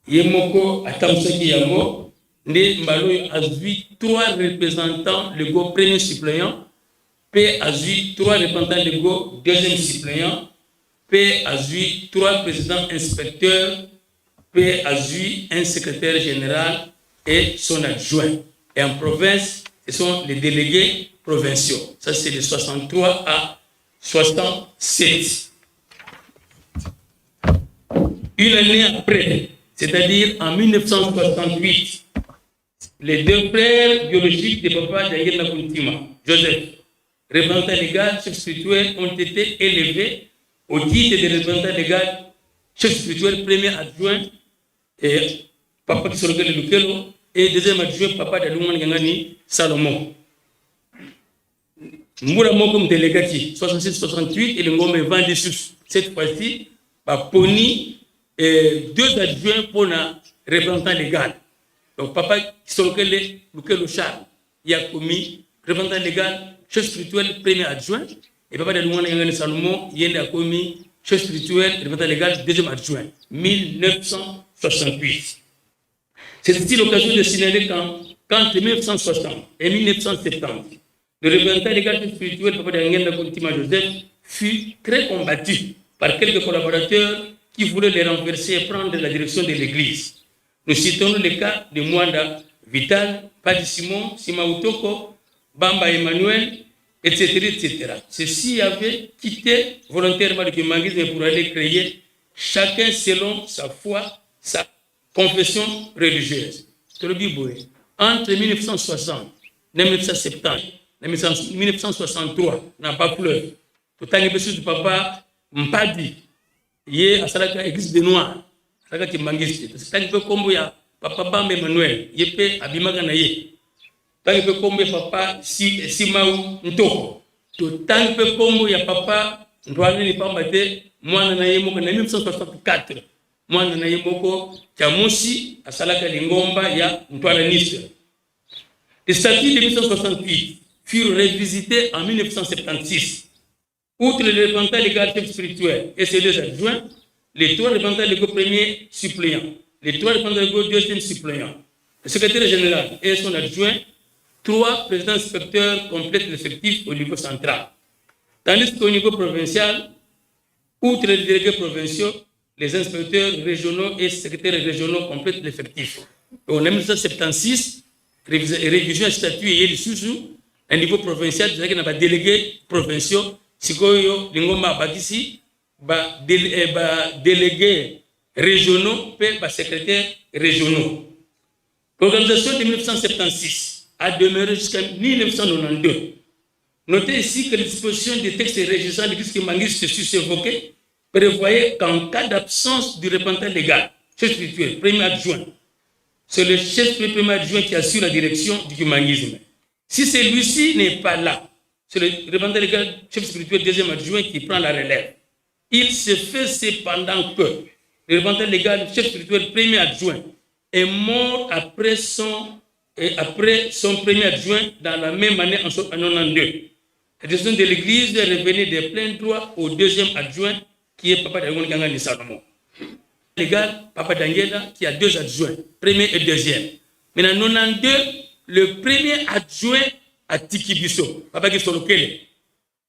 Ye moko atambusaki yango nde mbala oyo azwi trois représentants légaux, premier suppléant, mpe azwi trois représentants légaux, deuxième suppléant, mpe azwi trois présidents inspecteurs, mpe azwi un secrétaire général et son adjoint. Et en province, ce sont les délégués provinciaux. Ça, c'est de 63 à 67. Une année après, c'est-à-dire en 1968, les deux frères biologiques de papa Diangienda Kuntima, Joseph, représentant légal, chef spirituel, ont été élevés au titre de représentant légal, chef spirituel, premier adjoint, et papa Kisolokele Lukelo, et deuxième adjoint, papa Dialungana Kiangani Salomon. Mbula moko moto elekaki, 66-68, lingomba evandi lisusu. Cette fois-ci, baponi deux adjoints mpona représentant légal. Donc papa Kisolokele Lukelo Charles ye akomi représentant légal, chef spirituel, premier adjoint, et papa Dialungana Kiangani Salomon, ye nde akomi chef spirituel, représentant légal, deuxième adjoint, 1968. C'est ici l'occasion de signaler qu'entre 1960 et 1970, le représentant légal, chef spirituel, Papa Diangienda Kuntima Joseph, fut très combattu par quelques collaborateurs qui voulaient les renverser et prendre la direction de l'église. Nous citons le cas de Mwanda Vital, Padi Simon, Sima Utoko, Bamba Emmanuel, etc. etc. Ceux-ci avaient quitté volontairement le kimbanguisme pour aller créer, chacun selon sa foi, sa confession religieuse. Tolobi boye, entre 1960 na 1970 na 1963 na Bas-Fleuve, totangi mpe susu papa Mpadi, ye asalaka église de noir, asalaka kimbanguiste. Totangi mpe nkombo ya papa Bamba Emmanuel, ye mpe abimaka na ye. Totangi mpe nkombo ya papa Simau Ntoko. Totangi mpe nkombo ya papa Ndwaneni pamba te mwana na ye moko na 1964 mwana na ye moko Kiamusi asalaka lingomba ya Ntwalaniste. Les statuts de 1968 furent révisités en 1976. Outre le représentant légal chef spirituel et ses deux adjoints, les trois représentants légaux premiers suppléants, les trois représentants légaux deuxième suppléants, le secrétaire général et son adjoint, trois présidents inspecteurs complètent l'effectif au niveau central. Tandis qu'au niveau provincial, outre les délégués provinciaux, les inspecteurs régionaux et secrétaires régionaux complètent l'effectif. En 1976, révision ya statut eye lisusu na niveau provincial, tozalaki na badélégués provinciaux. Sikoyo lingomba abakisi badélégués régionaux mpe basecrétaires régionaux. L'organisation de 1976 a demeuré jusqu'en 1992. Notez ici que les dispositions des textes régissant l'église kimbanguiste sus-évoquées prévoyaient qu'en cas d'absence du représentant légal, chef spirituel, premier adjoint, c'est le chef spirituel premier adjoint qui assure la direction du kimbanguisme. Si celui-ci n'est pas là, c'est le représentant légal, chef spirituel, deuxième adjoint qui prend la relève. Il se fait cependant que le représentant légal, chef spirituel, premier adjoint, est mort après son premier adjoint dans la même année en 1992. La direction de l'église revenait de plein droit au deuxième adjoint qui est Papa Dialungana Kiangani Salomon. Légal, Papa Diangienda qui a deux adjoints, premier et deuxième. Mais en 92, le premier adjoint atiki biso, Papa Kisolokele.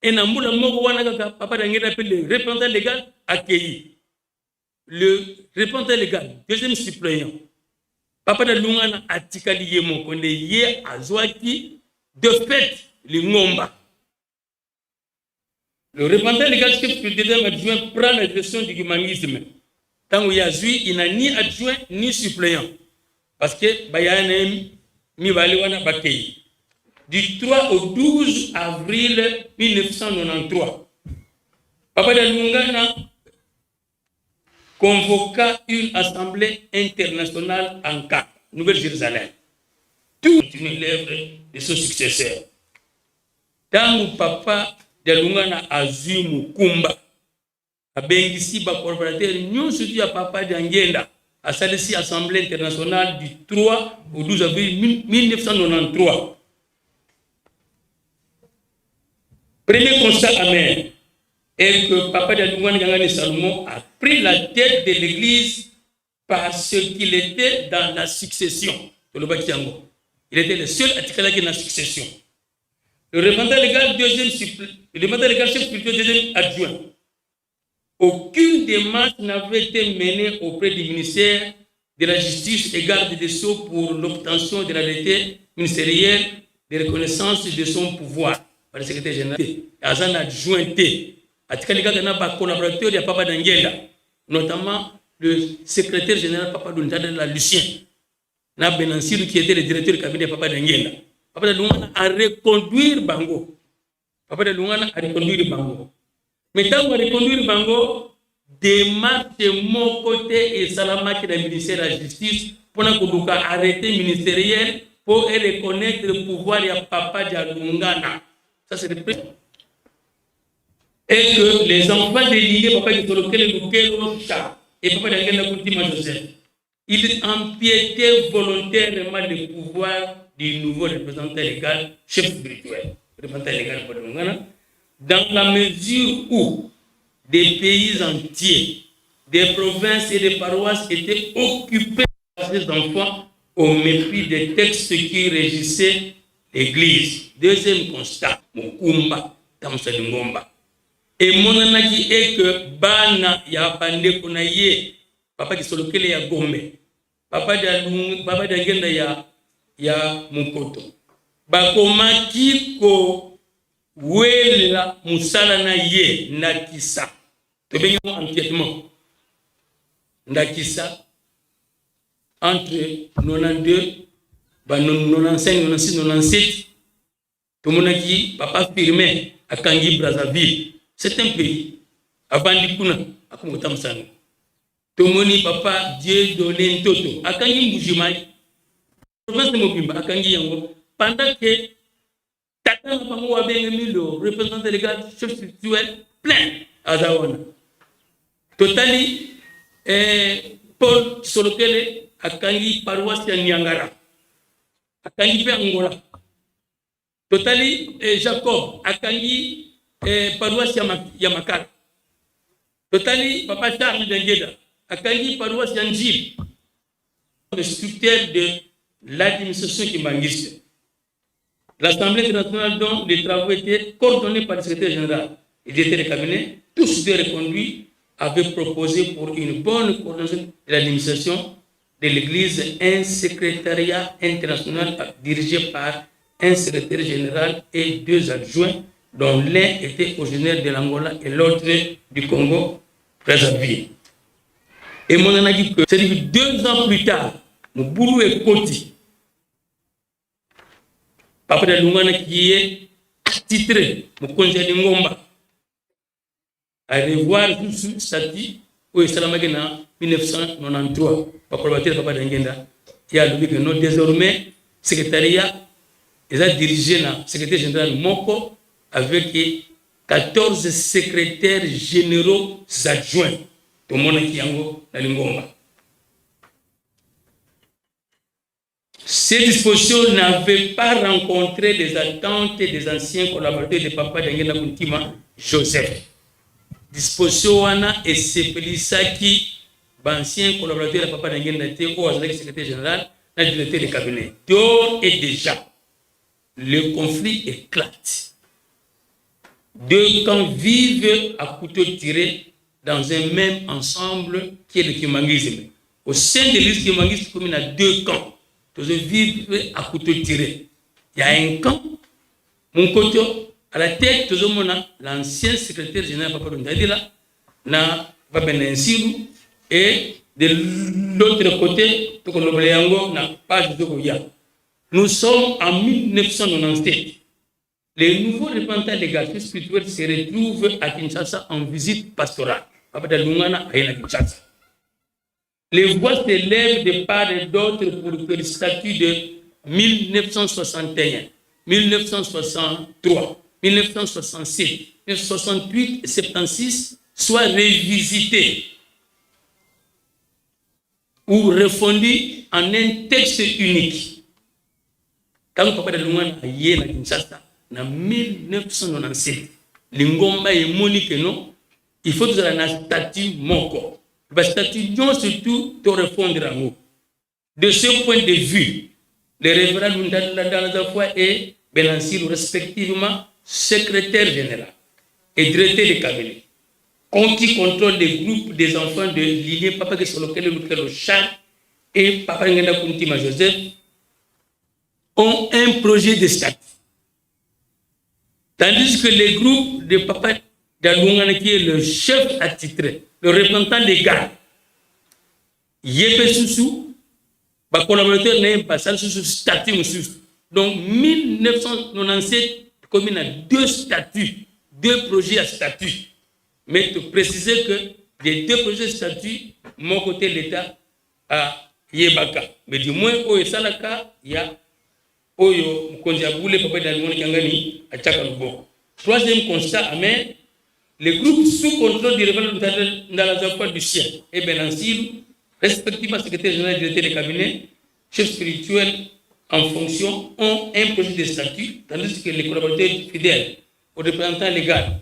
Et na mbula moko wana kaka, Papa Diangienda mpe le représentant légal akei. Le représentant légal, deuxième suppléant, Papa Dialungana atikali ye moko nde ye azwaki de fait lingomba. Le représentant légal chef du deuxième adjoint prend la direction du kimbanguisme. Ntango ye azwi, il n'a ni adjoint ni suppléant parce que bayaya na ye mibale wana bakei. Du 3 au 12 avril 1993, Papa Dialungana convoqua une assemblée internationale en Cap, Nouvelle-Jérusalem. Tout continue l'œuvre de son successeur. Ntango Papa Dialungana azwi mokumba, abengisi bacollaborateur nyonso tu ya Papa Diangienda, asalisi assemblée internationale du 3 au 12 avril 1993. Premier constat amer est que Papa Dialungana Kiangani Salomon a pris la tête de l'église parce qu'il était dans la succession. Tolobaki yango, il était le seul atikalaki na succession. Le représentant légal deuxième, le représentant légal chef spirituel deuxième adjoint. Aucune démarche n'avait été menée auprès du ministère de la Justice et garde des Sceaux pour l'obtention de l'arrêté ministériel de reconnaissance de son pouvoir par le secrétaire général. Aza na adjoint te, atikali kaka na bacollaborateur ya Papa Diangienda, notamment le secrétaire général Papa Luntadala Lucien na Benansiru qui était le directeur du cabinet Papa Diangienda. Papa Dialungana a reconduire bango. Papa Dialungana a reconduire bango, mais ntango a reconduire bango, démarche moko te esalamaki na ministère ya Justice mpona koluka arrêté ministériel mpo ereconnaître pouvoir ya Papa Dialungana. Ça, c'est le et que les enfants de lignée Papa Kisolokele Lukelo Cha et Papa Diangienda Kuntima Joseph, ils empiétaient volontairement le pouvoir du nouveau représentant légal, chef spirituel, représentant légal Dialungana, dans la mesure où des pays entiers, des provinces et des paroisses étaient occupés par ces enfants au mépris des textes qui régissaient l'Église. Deuxième constat, mokumba, Tamsa Lingomba. Emonanaki eke bana ya bandeko na ye, Papa Kisolokele ya Gombe, Papa Diangienda ya Mokoto, bakomaki kowelela mosala na ye. Ndakisa, tobengi yango empiètement. Ndakisa, entre 92 ba 95, 96, 97, tomonaki Papa Firmin akangi Brazzaville, c'est un pays, avandi kuna, akomi kotambusa yango. Tomoni Papa Dieudonné Ntoto akangi Mbujimai, province mobimba akangi yango pendant que Tata na bango abengemi le représentant légal, chef spirituel plein aza wana. Totali Paul Kisolokele akangi paroisse ya Niangara, akangi mpe Angola. Totali Jacob akangi paroisse ya Makala. Totali papa Charles Dengeda akangi paroisse ya Ndjili. Le structure de l'administration kimbanguiste. L'Assemblée internationale dont les travaux étaient coordonnés par le secrétaire général et directeur de cabinet, tous deux reconduits, avaient proposé pour une bonne coordination de l'administration de l'Église un secrétariat international dirigé par un secrétaire général et deux adjoints, dont l'un était originaire de l'Angola et l'autre du Congo, Brazzaville. Et mon a dit que c'est 2 ans plus tard, mobulu ekoti. Papa Dialungana qui est attitré mokonzi ya lingomba arevoir lisusu statut oyo esalamaki na 1993. Bacollaborateur papa Diangienda ye alobi que non, désormais secrétariat eza dirigé na secrétaire général moko avec 14 secrétaires généraux adjoints. Tomonaki yango na lingomba. Ces dispositions n'avaient pas rencontré les attentes des anciens collaborateurs de Papa Diangienda Kuntima Joseph. Disposition wana esepelisaki baancien collaborateur ya Papa Diangienda te, oyo azalaki secrétaire général na directeur de cabinet. D'ores et déjà, le conflit éclate. Deux camps vivent à couteau tiré dans un même ensemble qui est le kimbanguisme. Au sein de l'église kimbanguiste, comme il y a deux camps, vivre à couteau tiré. Il y a un camp, mon côté, à la tête, tozomona l'ancien secrétaire général Papa Dondadila, na Papa Benensiru, et de l'autre côté, tokolobela yango na page tokoya. Nous sommes en 1997. Les nouveaux représentants légal spirituels se retrouvent à Kinshasa en visite pastorale. Papa Dialungana aye na Kinshasa. Les voix s'élèvent de part et d'autre pour que le statut de 1961, 1963, 1967, 1968 et 76 soit révisité ou refondu en un texte unique. Quand Papa Dialungana aye na Kinshasa na 1997, lingomba emoni que non, il faut tozala na statut moko. Bastatut nyonso tu torefondre yango. De ce point de vue, le révérend Lundala et Benansir, respectivement secrétaire général et directeur de cabinet, qui contrôle les groupes des enfants de lignée Papa Kisolokele Lukelo Charles et Papa Ngenda Kuntima Joseph, ont un projet de statut. Tandis que les groupes de Papa Dialungana, qui est le chef attitré, le représentant légal, ye mpe susu bacollaborateur na ye basali susu statut mosusu. Donc 1997 tokomi na deux statuts, deux projets ya statut. Mais to préciser que des deux projets de statut, moko te l'État ayebaka, mais du moins oyo esalaka ya oyo mokonzi ya bule Papa Dialungana Kiangani atiaka loboko. Troisième constat amer: le groupe sous contrôle du révérend Ndalazafa Lucien et Benansilu, respectivement secrétaire général et directeur de cabinet, chef spirituel en fonction, ont un projet de statut, tandis que les collaborateurs fidèles au représentant légal,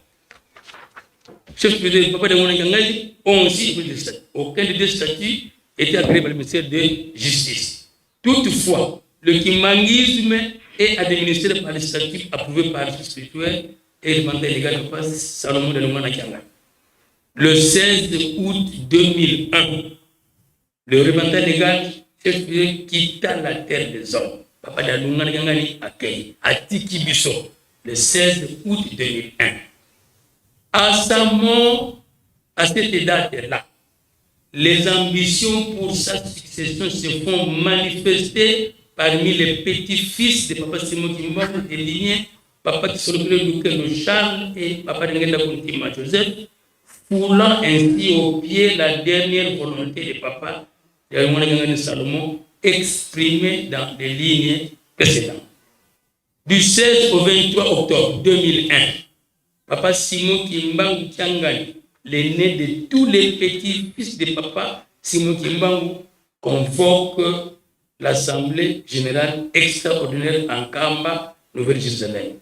chef spirituel Papa Dialungana Kiangani, ont aussi un projet de statut. Aucun des deux statuts était agréé par le ministère de Justice. Toutefois, le kimbanguisme est administré par les statuts approuvés par le spirituel et le mandat légal de Papa Salomon Dialungana Kiangani. Le 16 août 2001, le représentant légal, chef spirituel, quitta la terre des hommes. Papa Dialungana Kiangani akei, atiki biso, le 16 août 2001. À sa mort, à cette date-là, les ambitions pour sa succession se font manifester parmi les petits-fils de Papa Simon Kimbangu de lignée Papa Kisolokele Lukelo Charles et Papa Ngenda Kuntima Joseph, foulant ainsi au pied la dernière volonté de Papa Dialungana Salomon exprimée dans les lignes précédentes. Du 16 au 23 octobre 2001, Papa Simon Kimbangu Kiangani, l'aîné de tous les petits-fils de Papa Simon Kimbangu, convoque l'Assemblée générale extraordinaire en Nkamba, Nouvelle-Jérusalem.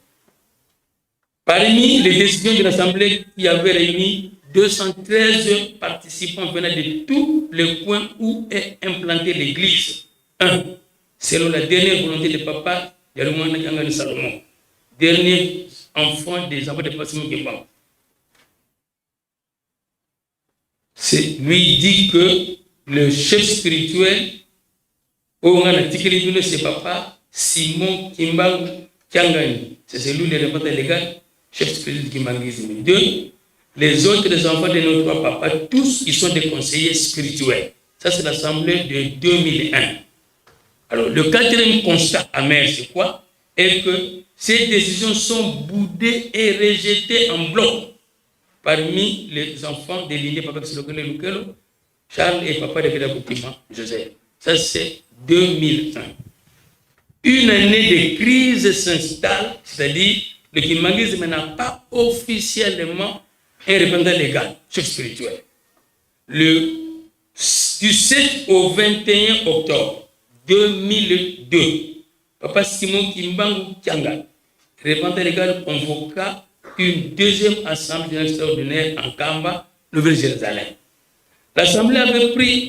Parmi les décisions de l'Assemblée qui avait réuni 213 participants venant de tous les coins où est implantée l'église. 1. Selon la dernière volonté de Papa Dialungana Kiangani Salomon, dernier enfant des enfants de Papa Simon Kimbangu. C'est lui dit que le chef spirituel oyo nga natikeli bino, c'est Papa Simon Kimbangu Kiangani. C'est celui le représentant légal, chef spirituel du kimbanguisme. Deux, les autres enfants de nos trois papas, tous, ils sont des conseillers spirituels. Ça, c'est l'assemblée de 2001. Alors, le quatrième constat amer, c'est quoi? Est que ces décisions sont boudées et rejetées en bloc parmi les enfants de lignée Papa Kisolokele Lukelo, Charles et Papa de Koutima, Joseph. Ça, c'est 2001. Une année de crise s'installe, c'est-à-dire le kimbanguisme n'a pas officiellement un représentant légal, chef spirituel. Du 7 au 21 octobre 2002, Papa Simon Kimbangu Kiangani, représentant légal, convoqua une deuxième assemblée extraordinaire en Nkamba, Nouvelle-Jérusalem. L'assemblée avait pris